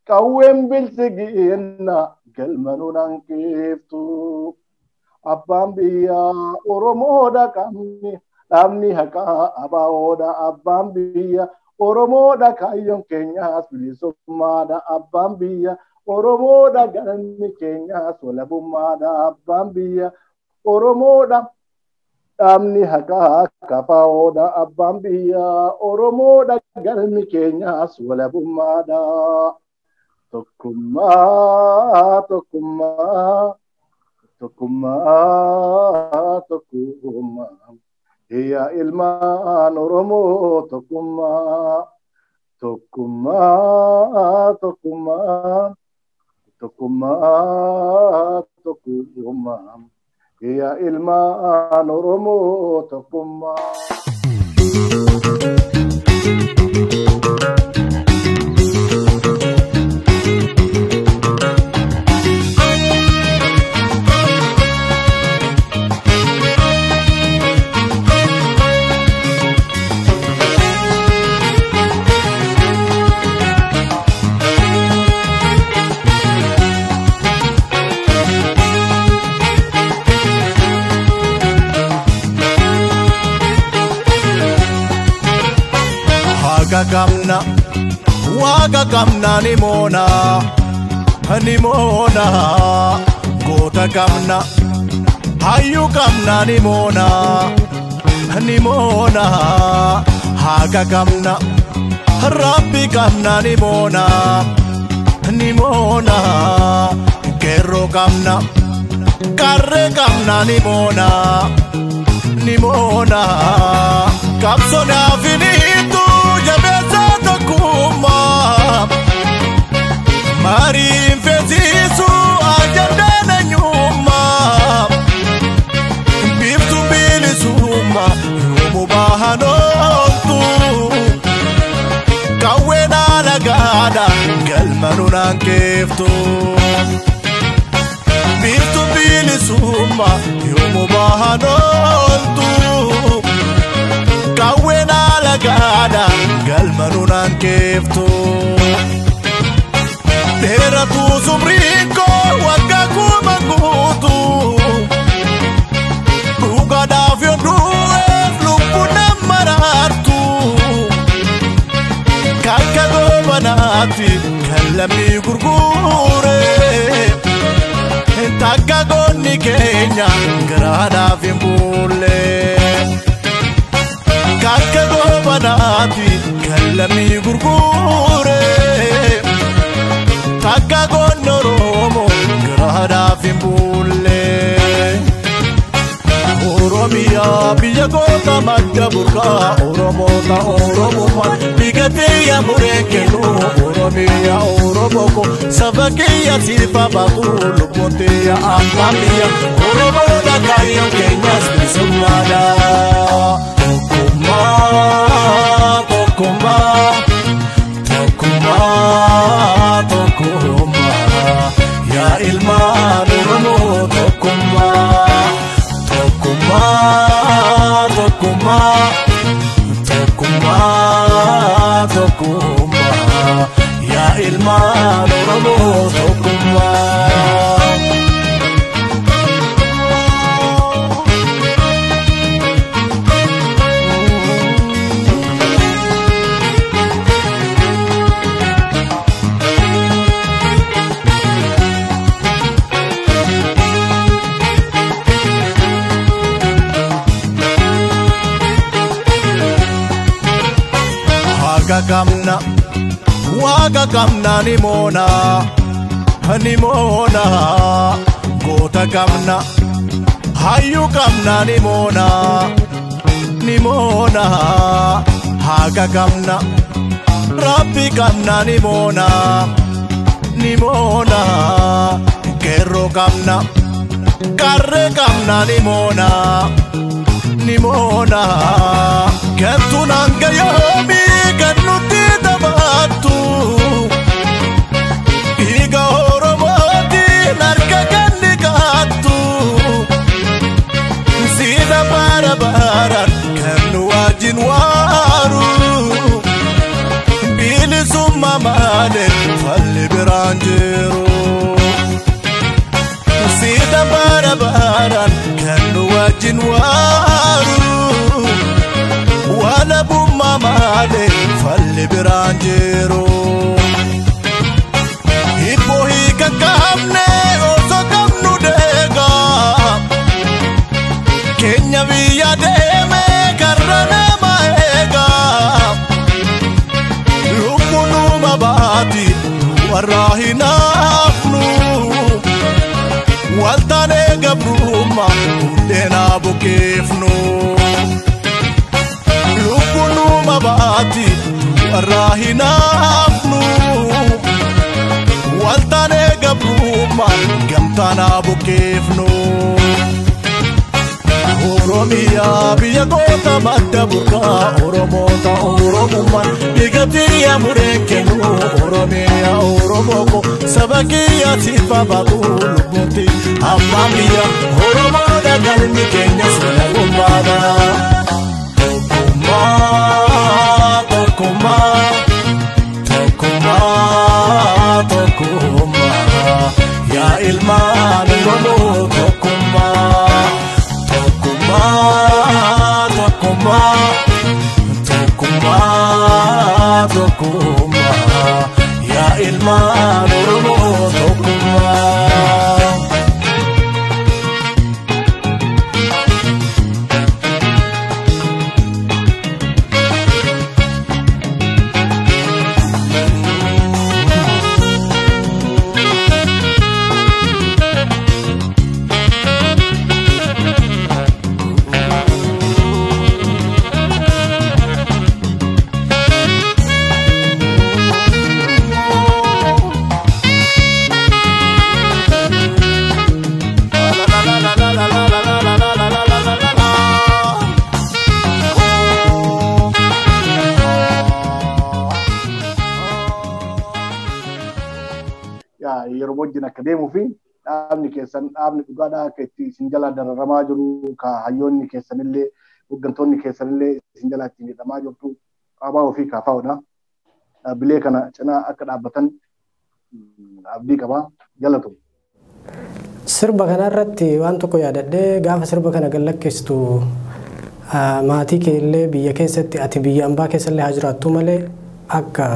qawween bilisiginna galmanuun hanqiftu. Abbaan biyyaa Oromoodha qabni dhaabni haqaa abaa'oodha abbaan biyya Oromoodha kaayyoon keenyaas bilisummaadha abbaan biyya Oromoodha galmi keenyaas walabummaadha abbaan biyya Oromoodha dhaabni haqaa kafaa'oodha abbaan biyya Oromoodha galmi keenyaas walabummaadha. Tokkummaa tokkummaa tokkummaa tokkummaa yaa ilmaan Oromoo tokkummaa tokkummaa tokkummaa tokkummaa tokkummaa yaa ilmaan Oromoo tokkummaa. Haqa qabna, waaqa qabna ni moona, ni moona. Goota qabna, hayyuu qabna ni moona, ni moona. Haqa qabna, Rabbi qabna ni moona, ni moona. Qeerroo qabna, qarree qabna ni moona, ni moona. Qabsoonaaf ni jabeessa tokkummaa mariin feesisu ajandaan eenyummaa biiftuu bilisummaa yoomuu bahan ooltu qawween alagaadha galma nunaan keeftu biiftuu bilisummaa yoomuu bahan ooltu. Qawween alagaadha galma nunaan keeftu. Dheeratu umriin koo waggaa 10,000 guutu. Dhugaadhaaf yoo du'eef lubbuun nama raartu. Kakka goobanaatti kan lammii gurgure. Takka goonni keenya garaadhaaf hin bulle. Kakka goobanaatti kan lammii gurgure. Takka goonni Oromoo garaadhaaf hin bulle. Oromiyaa biyya goota madda burqaa Oromoota Oromummaan dhiigatee mureen kennu. Oromiyaa Oromoo ko saba kiyya siifa baatu lubbuun tiyya abbaan biyya Oromoodha kaayyoon keenyas bilisummaadha. Tokkummaa tokkummaa tokkummaa tokkummaa yaa ilmaan Oromoo tokkummaa. Tokkummaa tokkummaa tokkummaa tokkummaa yaa ilmaan Oromoo tokkummaa. Haqa qabna, waaqa qabna ni moona, ni moona. Goota qabna, hayyuu qabna ni moona, ni moona. Haqa qabna, Rabbi qabna ni moona, ni moona. Qeerroo qabna, qarree qabna ni moona, ni moona. Gantuun hanga yoomii kan nutti taphattu dhiiga Oromootiin harka kan dhiqattu siida bara baraan kan nu wajjin waaru bilisummaa malee falli biraan jiru. Siida bara baraan kan nu wajjin waaru. Walabummaa malee falli biraan jiru. Hibboo hiika qabne osoo qabnu deegaa. Keenya biyya deeme karra nama eegaa. Lubbuun numa baati warra hin hafnu. Waltaanee gabrummaa hundeenaa bukeefnu. Lubbuun numa baati warra hin hafnu. Waltaanee gabrummaa gamtaanaa bukeefnu. Oromiyaa biyya goota madda burqaa Oromoota Oromummaan dhiigatee mureen kennu. Oromiyaa Oromoo ko saba kiyya siifa baatu lubbuutti abbaan biyya Oromoodha galmi keenya walabummaadha. Tokkummaa tokkummaa tokkummaa tokkummaa yaa ilmaan Oromoo tokkummaa. Tokkummaa tokkummaa tokkummaa. wajjin akka deemuu fi dhaabni keessan dhaabni dhugaadhaa akka itti isin jalaa dararamaa jiru ka hayyoonni keessanillee hooggantoonni keessanillee isin jalaa ittiin hidhamaa jirtu qaabaa ofii kaafaa'udha. Dhaabbilee kana cinaa akka dhaabbatan abdii qabaa jalatu. Sirba kanarratti waan tokko yaadadhee gaafa sirba kana gallakkistu maatii kee illee biyya keessatti ati biyya ambaa keessallee haa jiraattu malee akka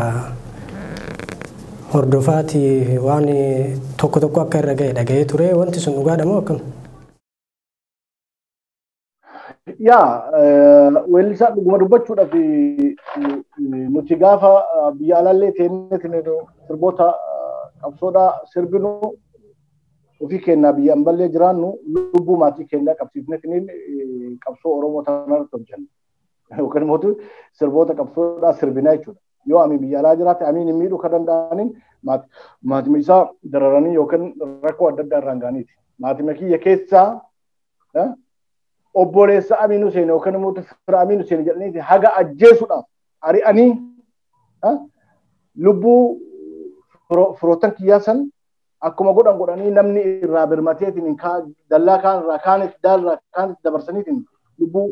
hordofaati waan tokko tokko akka irra ga'e dhaga'ee ture wanti sun dhugaadha moo akkam? Yaa weellisaa dhuguma dubbachuudhaaf nuti gaafa biyya alaallee teenyee sirboota qabsoodhaa sirbinu ofii keenyaa biyya amballee jiraannu lubbuu maatii keenyaa qabsiifneetiin qabsoo Oromoo tanarratti hojjenna. Yookaan immoo sirboota qabsoodhaa sirbinaa jechuudha. Yoo ani biyya alaa jiraate amiin hin miidhuu kan danda'aniin maatima isaa dararanii yookaan rakkoo adda addaa irraan ga'aniiti. Maatima kiyya keessaa obboleessa Amiin Hussein yookaan immoo fira Amiin Hussein jedhaniiti haga ajjeesuudhaaf ari'anii lubbuu firoottan kiyyaa san akkuma godhan godhanii namni irraa birmateetiin dallaa kaan irraa kaanitti daalirraa kaanitti dabarsaniitiin lubbuu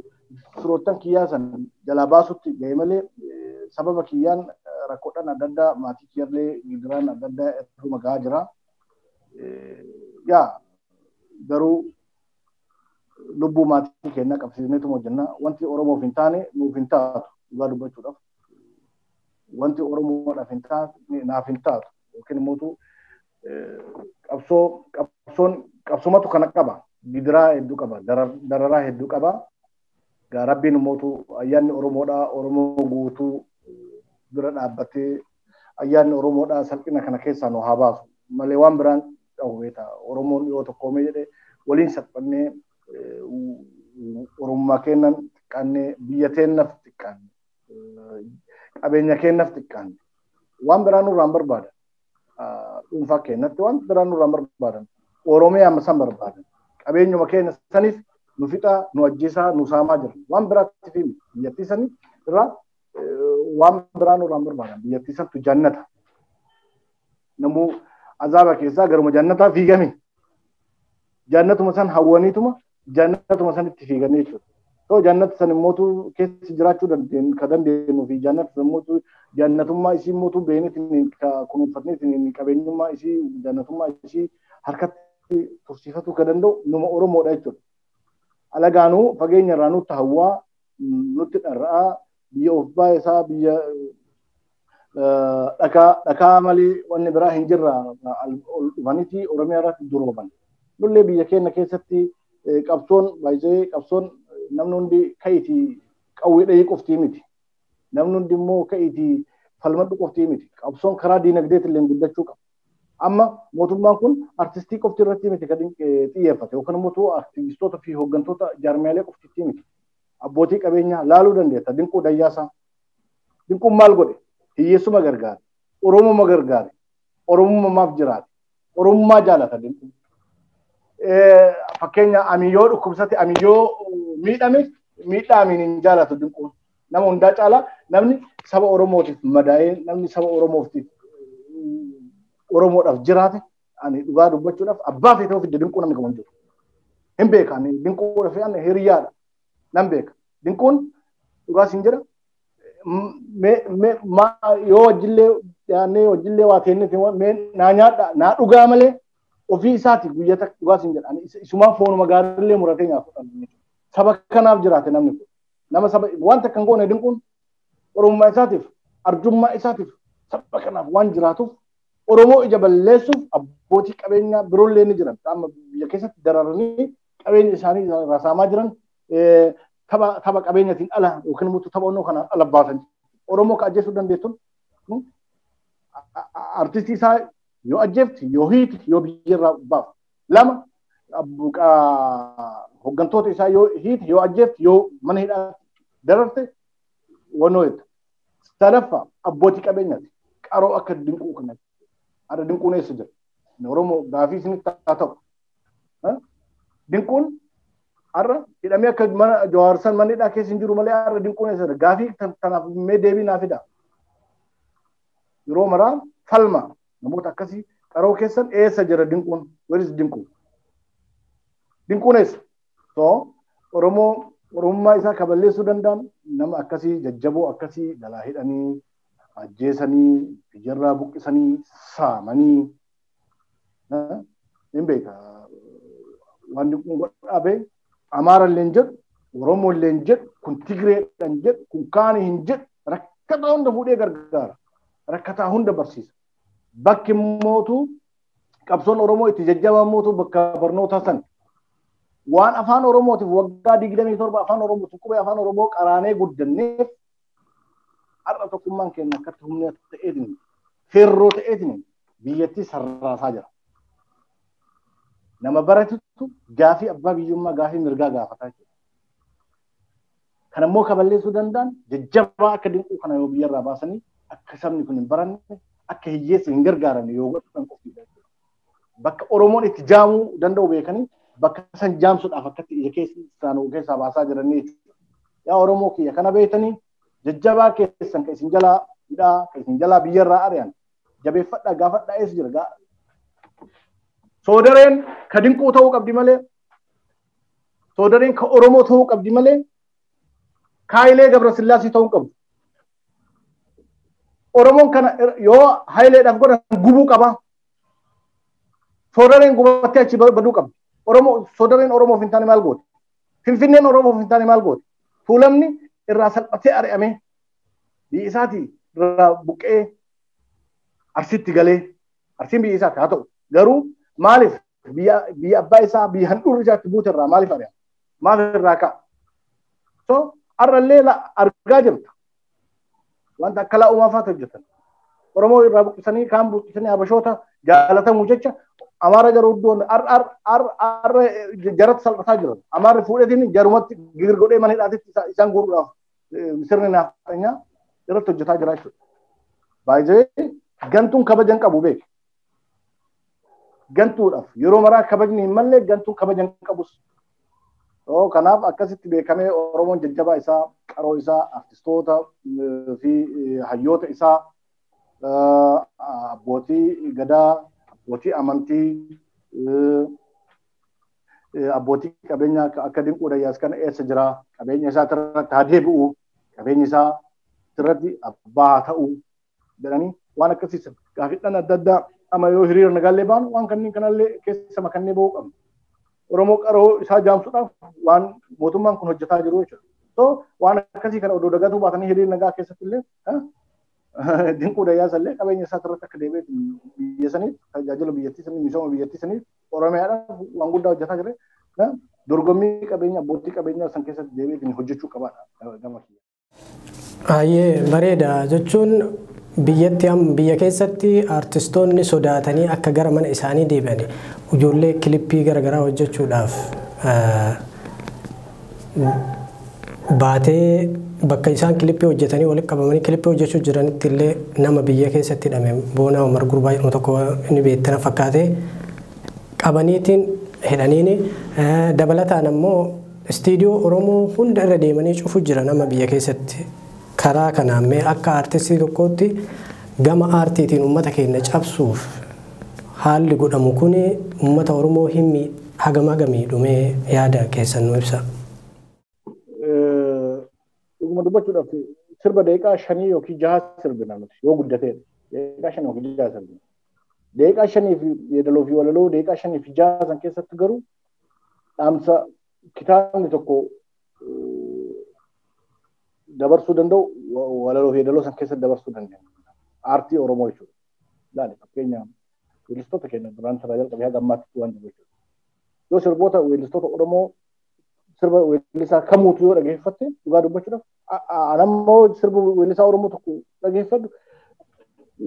firoottan kiyyaa san jalaa baasutti ga'e malee sababa kiyyaan rakkoodhaan adda addaa maatii kiyyallee gidiraan adda addaa irruma gahaa jira. Yaa garuu lubbuu maatii keenyaa qabsiisneetuma hojjenna. Wanti Oromoof hin taane nuuf hin taatu dhugaa dubbachuudhaaf. Wanti Oromoodhaaf hin taane naaf hin taatu yookiin immoo qabsoo qabsoon qabsumatu kana qaba. Gidiraa hedduu qaba. Dararaa hedduu qaba. Rabbiin immoo ayyaanni Oromoodhaa Oromoo guutuu bira dhaabbatee ayyaanni Oromoodhaa salphina kana keessaa nu haa baasu. Malee waan biraan qabu beektaa. Oromoon yoo tokkoomee jedhee waliin salphannee Oromummaa keenyan xiqqaannee biyya teenyaaf xiqqaanne qabeenya keenyaaf xiqqaanne waan biraa nurraan barbaadan. Dhuunfaa keenyatti waan biraa nurraan barbaadan. Oromiyaa san barbaadan. Qabeenyuma keenya saniif nu fixaa, nu ajjeesaa, nu saamaa jira. Waan biraatti fi biyyattii sanii irraa waan biraa nurraan barbaadan. Biyyattii santu jannata. Namuu azaaba keessaa garuma jannataa fiigame. Jannatuma san hawwaniituma jannatuma sanitti fiiganii jechuudha. So jannata san immoo keessa jiraachuu dandeenyu ka dandeenyu fi jannata san immoo jannatummaa isii immoo beekneetiin ka kunuunfatneetiin qabeenyummaa isii jannatummaa isii harkatti tursiifatuu ka danda'u numa Oromoodha jechuudha. Alagaanuu fageenya irraa nutti hawwaa nutti dharra'aa biyya of baayisaa biyya dhakaa malee wanni biraa hin jirra ol dhufaniiti Oromiyaa irratti durooban. Nullee biyya keenya keessatti qabsoon baay'ee qabsoon namni hundi ka'iitii qawwee dhahii qoftii miti. Namni hundi immoo ka'iitii falmadhu qoftii miti. Qabsoon karaa diinagdeetiin guddachuu qaba. Amma mootummaan kun artistii qofti irratti miti kan xiyyeeffate yookaan immoo aktivistoota fi hooggantoota jaarmiyaalee qoftitti miti. Abbootii qabeenyaa laaluu dandeetta. Dinquu Dayyaasaa. Dinquun maal godhe? Hiyyeessuma gargaare. Oromuma gargaare. Oromummaaf jiraate. Oromummaa jaalata dinquun. Fakkeenya amiyyoo dhukkubsate amiyyoo miidhame miidhaa amiin hin jaalatu dinquun. Nama hundaa caalaa namni saba Oromootiif madaa'ee namni saba Oromootiif Oromoodhaaf jiraate ani dhugaa dubbachuudhaaf abbaa feetee ofidde dinquu namni qabu hin jiru. Hin beeka ani dinquudhaaf ani hiriyaadha. Nan beeka. Dinquun dhugaas hin jira. Yoo wajjillee dhiyaannee wajjillee waa teenneeti mee naa nyaadha naa dhugaa malee ofii isaati guyyaa takka dhugaas hin jedha. Isumaan foonuma gaariillee muratee nyaatu. Saba kanaaf jiraate namni kun. Nama saba wanta kan goone dinquun Oromummaa isaatiif arjummaa isaatiif saba kanaaf waan jiraatuuf Oromoo ija balleessuuf abbootii qabeenyaa biroollee ni jiran. Amma biyya keessatti dararanii qabeenya isaanii rasaamaa jiran tapha qabeenyatiin ala yookiin immoo tapha onnoo kanaan ala baasan. Oromoo ka ajjeesuu dandeessuun artistii isaa yoo ajjeefti yoo hiiti yoo biyya irraa baafti. Lama hooggantoota isaa yoo hiiti yoo ajjeefti yoo mana hidhaa dararte wannoo jetta. Sadaffaa abbootii qabeenyaati. Qaroo akka dinquu kanatti. Ada dinquun eessa jira? Oromoo gaafii isinitti haa ta'u. Dinquun har'a hidhamee akka mana Jawaarsan mana hidhaa keessa hin jiru malee har'a dinquun eessa jira? Gaafii tanaaf mee deebii naa fida. Yeroo maraa falma namoota akkasii Qaroo keessan eessa jira Dinquun? Where is Dinquu? Dinquun eessa? So Oromoo Oromummaa isaa kaballeessuu danda'an nama akkasii jajjaboo akkasii jalaa hidhanii ajjeesanii biyyarraa buqqisanii saamanii hin beeka. Waan Dinquun godhaa Amaara illee hin jedhu, Oromoo illee hin jedhu, kun Tigreedha hin jedhu, kun Kaanii hin jedhu, rakkataa hunda fuudhee gargaara. Rakkataa hunda barsiisa. Bakki mootu qabsoon Oromoo itti jajjabamuutu bakka barnoota san. Waan afaan Oromootiif waggaa 27 afaan Oromootiif qubee afaan Oromoo qaraanee guddanneef har'a tokkummaan keenya akkatti humna ta'eetiin feerroo ta'eetiin biyyattii sarraasaa jira. Nama baratutu gaafii abbaa biyyummaa gaafii mirgaa gaafataa jira. Kan immoo kaballeessuu danda'an jajjabaa akka Dinquu kana yoo biyyarraa baasanii akka sabni kun hin baranne akka hiyyeessi hin gargaaramne yoo godhan qofidha. Bakka Oromoon itti jaamuu danda'u beekanii bakka san jaamsuudhaaf akkatti ija keessaa baasaa jiranii jechuudha. Yaa Oromoo kiyya kana beektanii jajjabaa keessan kan isin jalaa hidhaa kan isin jalaa biyyarraa ari'an jabeeffadhaa gaafadhaa eessa jira. Soodareen ka Dinquu ta'uu qabdi malee soodareen ka Oromoo ta'uu qabdi malee Haayilee Gabrasillaasii ta'uu qabdu. Oromoon kana yoo Haayileedhaaf godhan gubuu qaba. Soodareen gubattee achi baduu qabdi. Oromoo soodareen Oromoof hin taane maal gooti? Finfinneen Oromoof hin taane maal gooti? Tuulamni irraa salphatee ari'ame biyya isaatii irraa buqqee Arsiitti galee Arsiin biyya isaati haa ta'u garuu maaliif biyya abbaa isaa biyya handhuurri isaatti buute irraa maaliif ari'ama? Maaf irraa ka'a? So har'allee argaa jirta. Wanta akka laa uumaa faatu hojjetan. Oromoo irraa buqqisanii kaan buqqisanii Habashoota jaalatamuu jecha Amaara garuu iddoon ar jaratti salphataa jiran. Amaarri fuudheetiin jarumatti gigir godhee mana hidhaatitti isaan guuruudhaaf sirni naaftanya irratti hojjetaa jira jechuudha. Baay'ee gantuun kabajan qabu beek. Gantuudhaaf yeroo maraa kabajni hin malle gantuun kabajan qabus. Kanaaf akkasitti beekamee Oromoon jajjabaa isaa, qaroo isaa, artistoota fi hayyoota isaa, abbootii gadaa, abbootii amantii, abbootii qabeenyaa akka Dinquu Dayyaas kana eessa jira, qabeenya isaa irratti haa deebi'u, qabeenya isaa irratti abbaa haa ta'u jedhanii waan akkasiisan gaaffiidhaan adda addaa amma yoo hiriira nagaallee baanu waan kanneen kanallee keessa makannee ba'uu qabna. Oromoo qaroo isaa jaamsuudhaaf waan mootummaan kun hojjetaa jiru jechuudha. So waan akkasii kana odoo dagatuu baatanii hiriira nagaa keessatti illee Dinquu Dayyaas illee qabeenya isaa irratti akka deebi'e biyya saniif tajaajila biyyattii saniif misooma biyyattii saniif Oromiyaadhaaf waan guddaa hojjetaa jira. Dorgommii qabeenya abbootii qabeenyaa san keessatti deebi'ee hojjechuu qabaadha gama kiyya. Baay'ee bareeda jechuun biyyatti biyya keessatti artistoonni sodaatanii akka gara mana isaanii deebi'an ijoollee kilippii garaagaraa hojjechuudhaaf baatee bakka isaan kilippii hojjetanii walitti qabamanii kilippii hojjechuu jiranitti illee nama biyya keessatti hidhame Boonaa Umar Gurbaa jedhamu tokko inni beektana fakkaatee qabaniitiin hidhaniini dabalataan ammoo istiidiyoo Oromoo hunda irra deemanii cufu jira nama biyya keessatti. Karaa kanaan mee akka aartistii tokkootti gama aartiitiin uummata keenya cabsuuf haalli godhamu kun uummata Oromoo himmi hagam hagamii dhumee yaada keessan nu ibsa. Dhuguma dubbachuudhaaf sirba daqiiqaa 5 yookiin 6 sirbina nuti yoo guddateedha. Daqiiqaa 5 yookiin 6 sirbina. Daqiiqaa 5 fi yeedaloo fi walaloo daqiiqaa 5 fi 6 san keessatti garuu dhaamsa kitaabni tokko dabarsuu danda'u walaloo fi yeedaloo san keessatti dabarsuu dandeenya. Aartii Oromoo jechuudha. Ilaali fakkeenyaaf weellistoota keenya duraan sarara jalqabee haga ammaatti waan jiru jechuudha. Yoo sirboota weellistoota Oromoo sirba weellisaa kamuutu yoo dhageeffatte dhugaa dubbachuudhaaf anammoo sirba weellisaa Oromoo tokko dhageeffadhu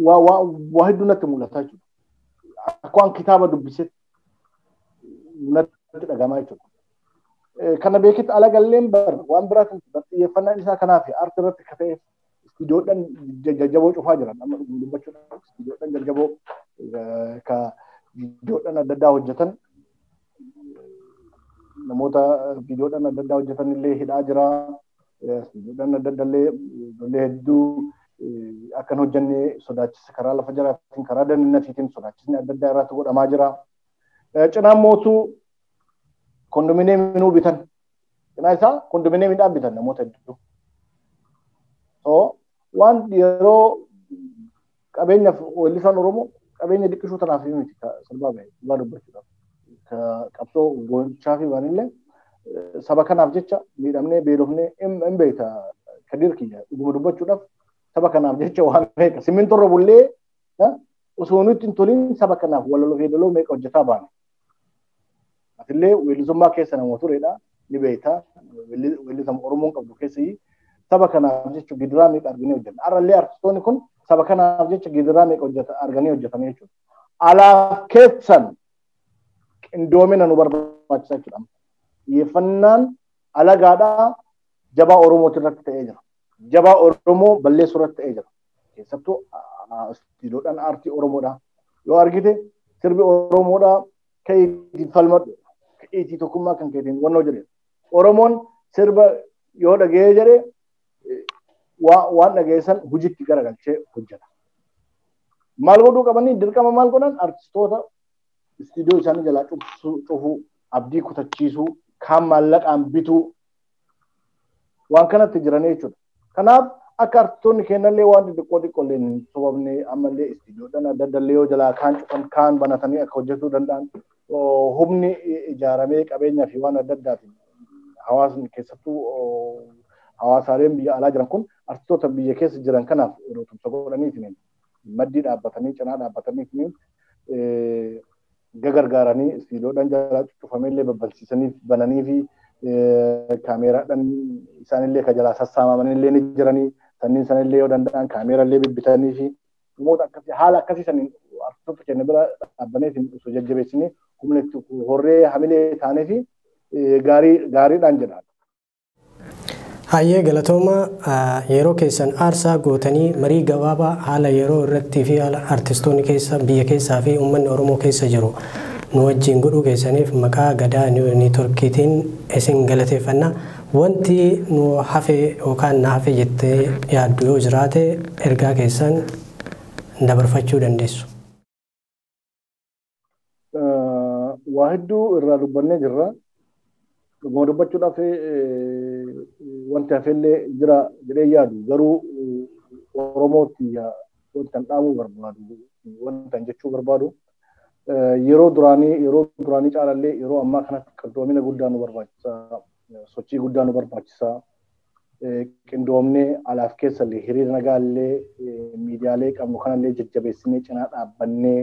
waa hedduu natti mul'ata jechuudha. Akka waan kitaaba dubbisetti natti dhagama jechuudha. Kana beekitti alagalleen bar waan biraatiin xiyyeeffannaan isaa kanaaf aartii irratti akka ta'e istiidiyoodhaan jajjaboo cufaa jiran amma dubbachuudhaaf istiidiyoodhaan jajjaboo ka viidiyoodhaan adda addaa hojjetan namoota viidiyoodhaan adda addaa hojjetan illee hidhaa jira. Istiidiyoodhaan adda addaa illee ijoollee hedduu Akkan hojjannee sodaachisa karaa lafa jalaatiin karaa dandeenyaatiin sodaachisni adda addaa irratti godhamaa jira. Cinaan mootuu kondominiyeemii bitan. Cinaa isaa kondominiyeemiidhaan bitan namoota hedduu. So waan yeroo qabeenya weellisaan Oromoo qabeenya dhiqqishuu tanaaf miti sirbaa bahe dhugaa dubbachuudhaaf. Qabsoo gochaa fi baanillee saba kanaaf jecha miidhamnee beelofnee hin beekta Kadir kiyya dhuguma dubbachuudhaaf saba kanaaf jecha waan meeqa simmintoorra bullee osoo nutti hin tolin saba kanaaf walaloo feedaloo meeqa hojjetaa baane. Atillee weellisummaa keessa nama turedha ni beekta weellisama Oromoon qabdu keessi saba kanaaf jecha gidiraa meeqa arganii hojjetan. Har'allee artistoonni kun saba kanaaf jecha gidiraa meeqa arganii hojjetan jechuudha. Alaaf keessan qindoomina nu barbaachisa jechuudha. Xiyyeeffannaan alagaadhaa jabaa Oromooti irratti ta'ee jira. Jabaa Oromoo balleessuu irratti ta'ee jira. Keessattuu istiidoodhaan aartii Oromoodha. Yoo argite sirbi Oromoodha ka'iitiin falmadhu. Ka'iitii tokkummaa kan keetiin wannoo jedhe. Oromoon sirba yoo dhaga'ee jedhe waan dhageessan hojiitti garagalchee hojjeta. Maal godhuu qabanii dirqama maal godhan artistoota istiidiyoo isaanii jalaa cufuu, abdii kutachiisuu, kaan maallaqaan bituu waan kanatti jiranii jechuudha. Kanaaf akka artistoonni kennallee waan xixiqqoo xiqqoollee hin sobamne ammallee istiidiyoodhaan adda addallee yoo jalaa kaan cufan kaan banatanii akka hojjetuu danda'an humni ijaaramee qabeenyaa fi waan adda addaatiin hawaasni keessattuu hawaasaaleen biyya alaa jiran kun artistoota biyya keessa jiran kanaaf tumsa godhaniitiin maddii dhaabbatanii cinaa dhaabbataniitiin gagargaaranii istiidiyoodhaan jalaa cufameellee babbalsiisanii bananii fi kaameeraadhaan isaanillee ka jalaa sassaamamanillee ni jiranii sanniin sanillee yoo danda'an kaameerallee bibbitanii fi namoota akkasii haala akkasii saniin artistoota keenya bira dhaabbaneetiin osoo jajjabeessinee humna itti horree hamilee taanee fi gaariidhaan jedha. Hayyee galatooma yeroo keessan aarsaa gootanii marii gabaabaa haala yeroo irratti fi haala artistoonni keessa biyya keessaa fi uummanni Oromoo keessa jiru nu wajjin godhuu keessaniif maqaa Gadaa Niitoorkiitiin isin galateeffanna. Wanti nu hafe yookaan na hafe jettee yaaddu yoo jiraate ergaa keessan dabarfachuu dandeessu. Waa hedduu irraa dubbannee jirra. Dhuguma dubbachuudhaaf wanti hafellee jira jedhee yaadu garuu Oromootti wanta dhaamuu barbaadu wanta jechuu barbaadu yeroo duraanii caalallee yeroo ammaa kanatti qindoomina guddaa nu barbaachisa sochii guddaa nu barbaachisa qindoomnee alaaf keessallee hiriira nagaallee miidiyaalee qabnu kanallee jajjabeessinee cinaa dhaabbannee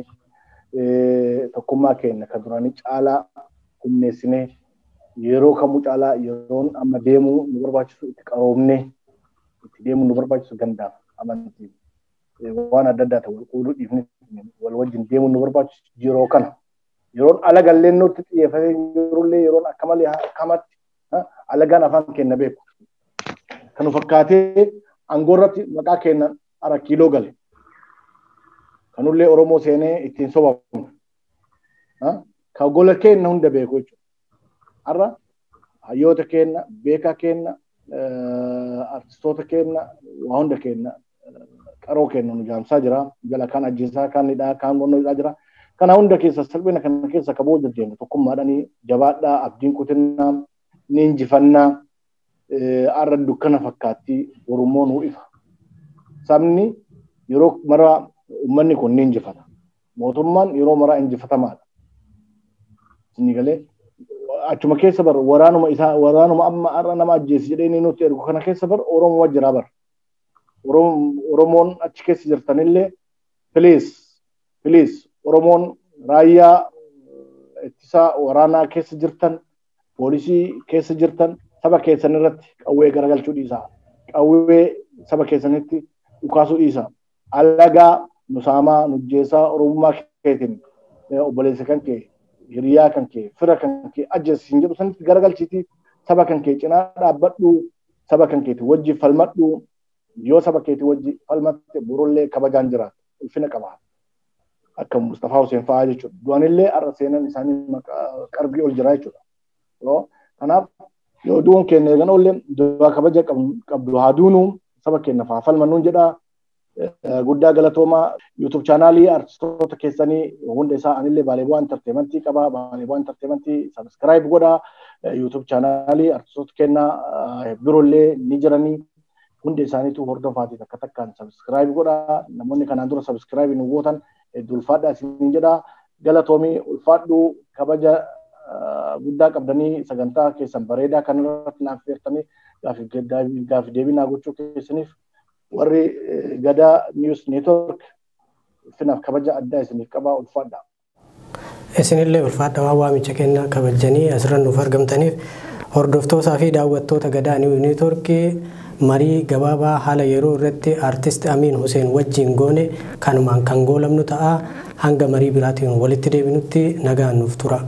tokkummaa keenya kan duraanii caalaa humneessinee yeroo kamuu caalaa yeroon amma deemuu nu barbaachisu itti qaroomnee itti deemuu nu barbaachisu gandaaf amantii waan adda addaa ta'e wal qooduu dhiifne wal wajjin deemuu nu barbaachisu yeroo kana yeroon alagallee nutti xiyyeeffatee jirullee yeroon akka malee akkamatti alagaan afaan keenya beeku kan nu fakkaatee aangoo irratti maqaa keenya ara kiiloo gale kanullee Oromoo seenee ittiin sobamu ka gola keenya hunda beeku jechuudha. Har'a hayyoota keenya, beekaa keenya, artistoota keenya, waa hunda keenya, qaroo keenya nu jaamsaa jira. Jala kaan ajjeesaa, kaan hidhaa, kaan qonnoo hidhaa jira. Kana hunda keessa salphina kana keessa kaboo deddeemna tokkummaadhaanii jabaadhaa, abdiin kutinnaa, ni injifannaa, har'a dukkana fakkaatti Oromoo nu ifa. Sabni yeroo maraa uummanni kun ni injifata. Mootummaan yeroo maraa injifatamaadha. Inni galee achuma keessa bar waraanuma isaa waraanuma amma har'a nama ajjeesi jedhee inni nutti ergu kana keessa bar Oromoo jira bar. Oromoon achi keessa jirtanillee please Oromoon raayyaa ittisaa waraanaa keessa jirtan poolisii keessa jirtan saba keessan irratti qawwee garagalchuu dhiisaa. Qawwee saba keessanitti dhukaasuu dhiisaa. Alagaa nu saamaa nu jeesaa Oromummaa keetiin obboleessa kan kee hiriyaa kan kee fira kan kee ajjeesiin jedhu sanitti garagalchiitii saba kan kee cinaa dhaabbadhu saba kan keeti wajji falmadhu yoo saba keeti wajji falmatte borollee kabajaan jiraata ulfina qabaata. Akka Mustafaa Hussein fa'aa jechuudha. Du'anillee har'a seenan isaanii qarbii ol jira jechuudha. Kanaaf yoo du'uun keenya eegan oollee du'aa kabaja qabdu haa duunu saba keenya fa'aa falmannuun jedhaa. Guddaa galatoomaa. YouTube chaanaalii artistoota keessanii hunda isaa anillee Baalee Bu'aa Entertainmentii qaba. Baalee Bu'aa Entertainmentii subscribe godhaa. YouTube chaanaalii artistoota kennaa biroollee ni jiranii. Hundi isaaniitu hordofaati takka takkaan subscribe godhaa. Namoonni kanaan dura subscribe nu gootan hedduu ulfaadhaa isiniin jedhaa. Galatoomii, ulfaadhuu, kabaja guddaa qabdanii sagantaa keessan bareedaa kanarratti naaf feertanii gaaffii deebii naa gochuu keessaniif warri Gadaa News Network finaaf kabaja addaa isiniif qabaa, ulfaadhaa. Isinillee ulfaadha, waan waamicha kennaa kabajanii asirra nuuf argamtaniif. Hordoftootaa fi daawwattoota Gadaa News Network, marii gabaabaa haala yeroo irratti artist Amiin Hussein wajjin goone kanumaan kan goolabnu ta'a. Hanga marii biraatiin walitti deebinutti nagaan nuuf tura.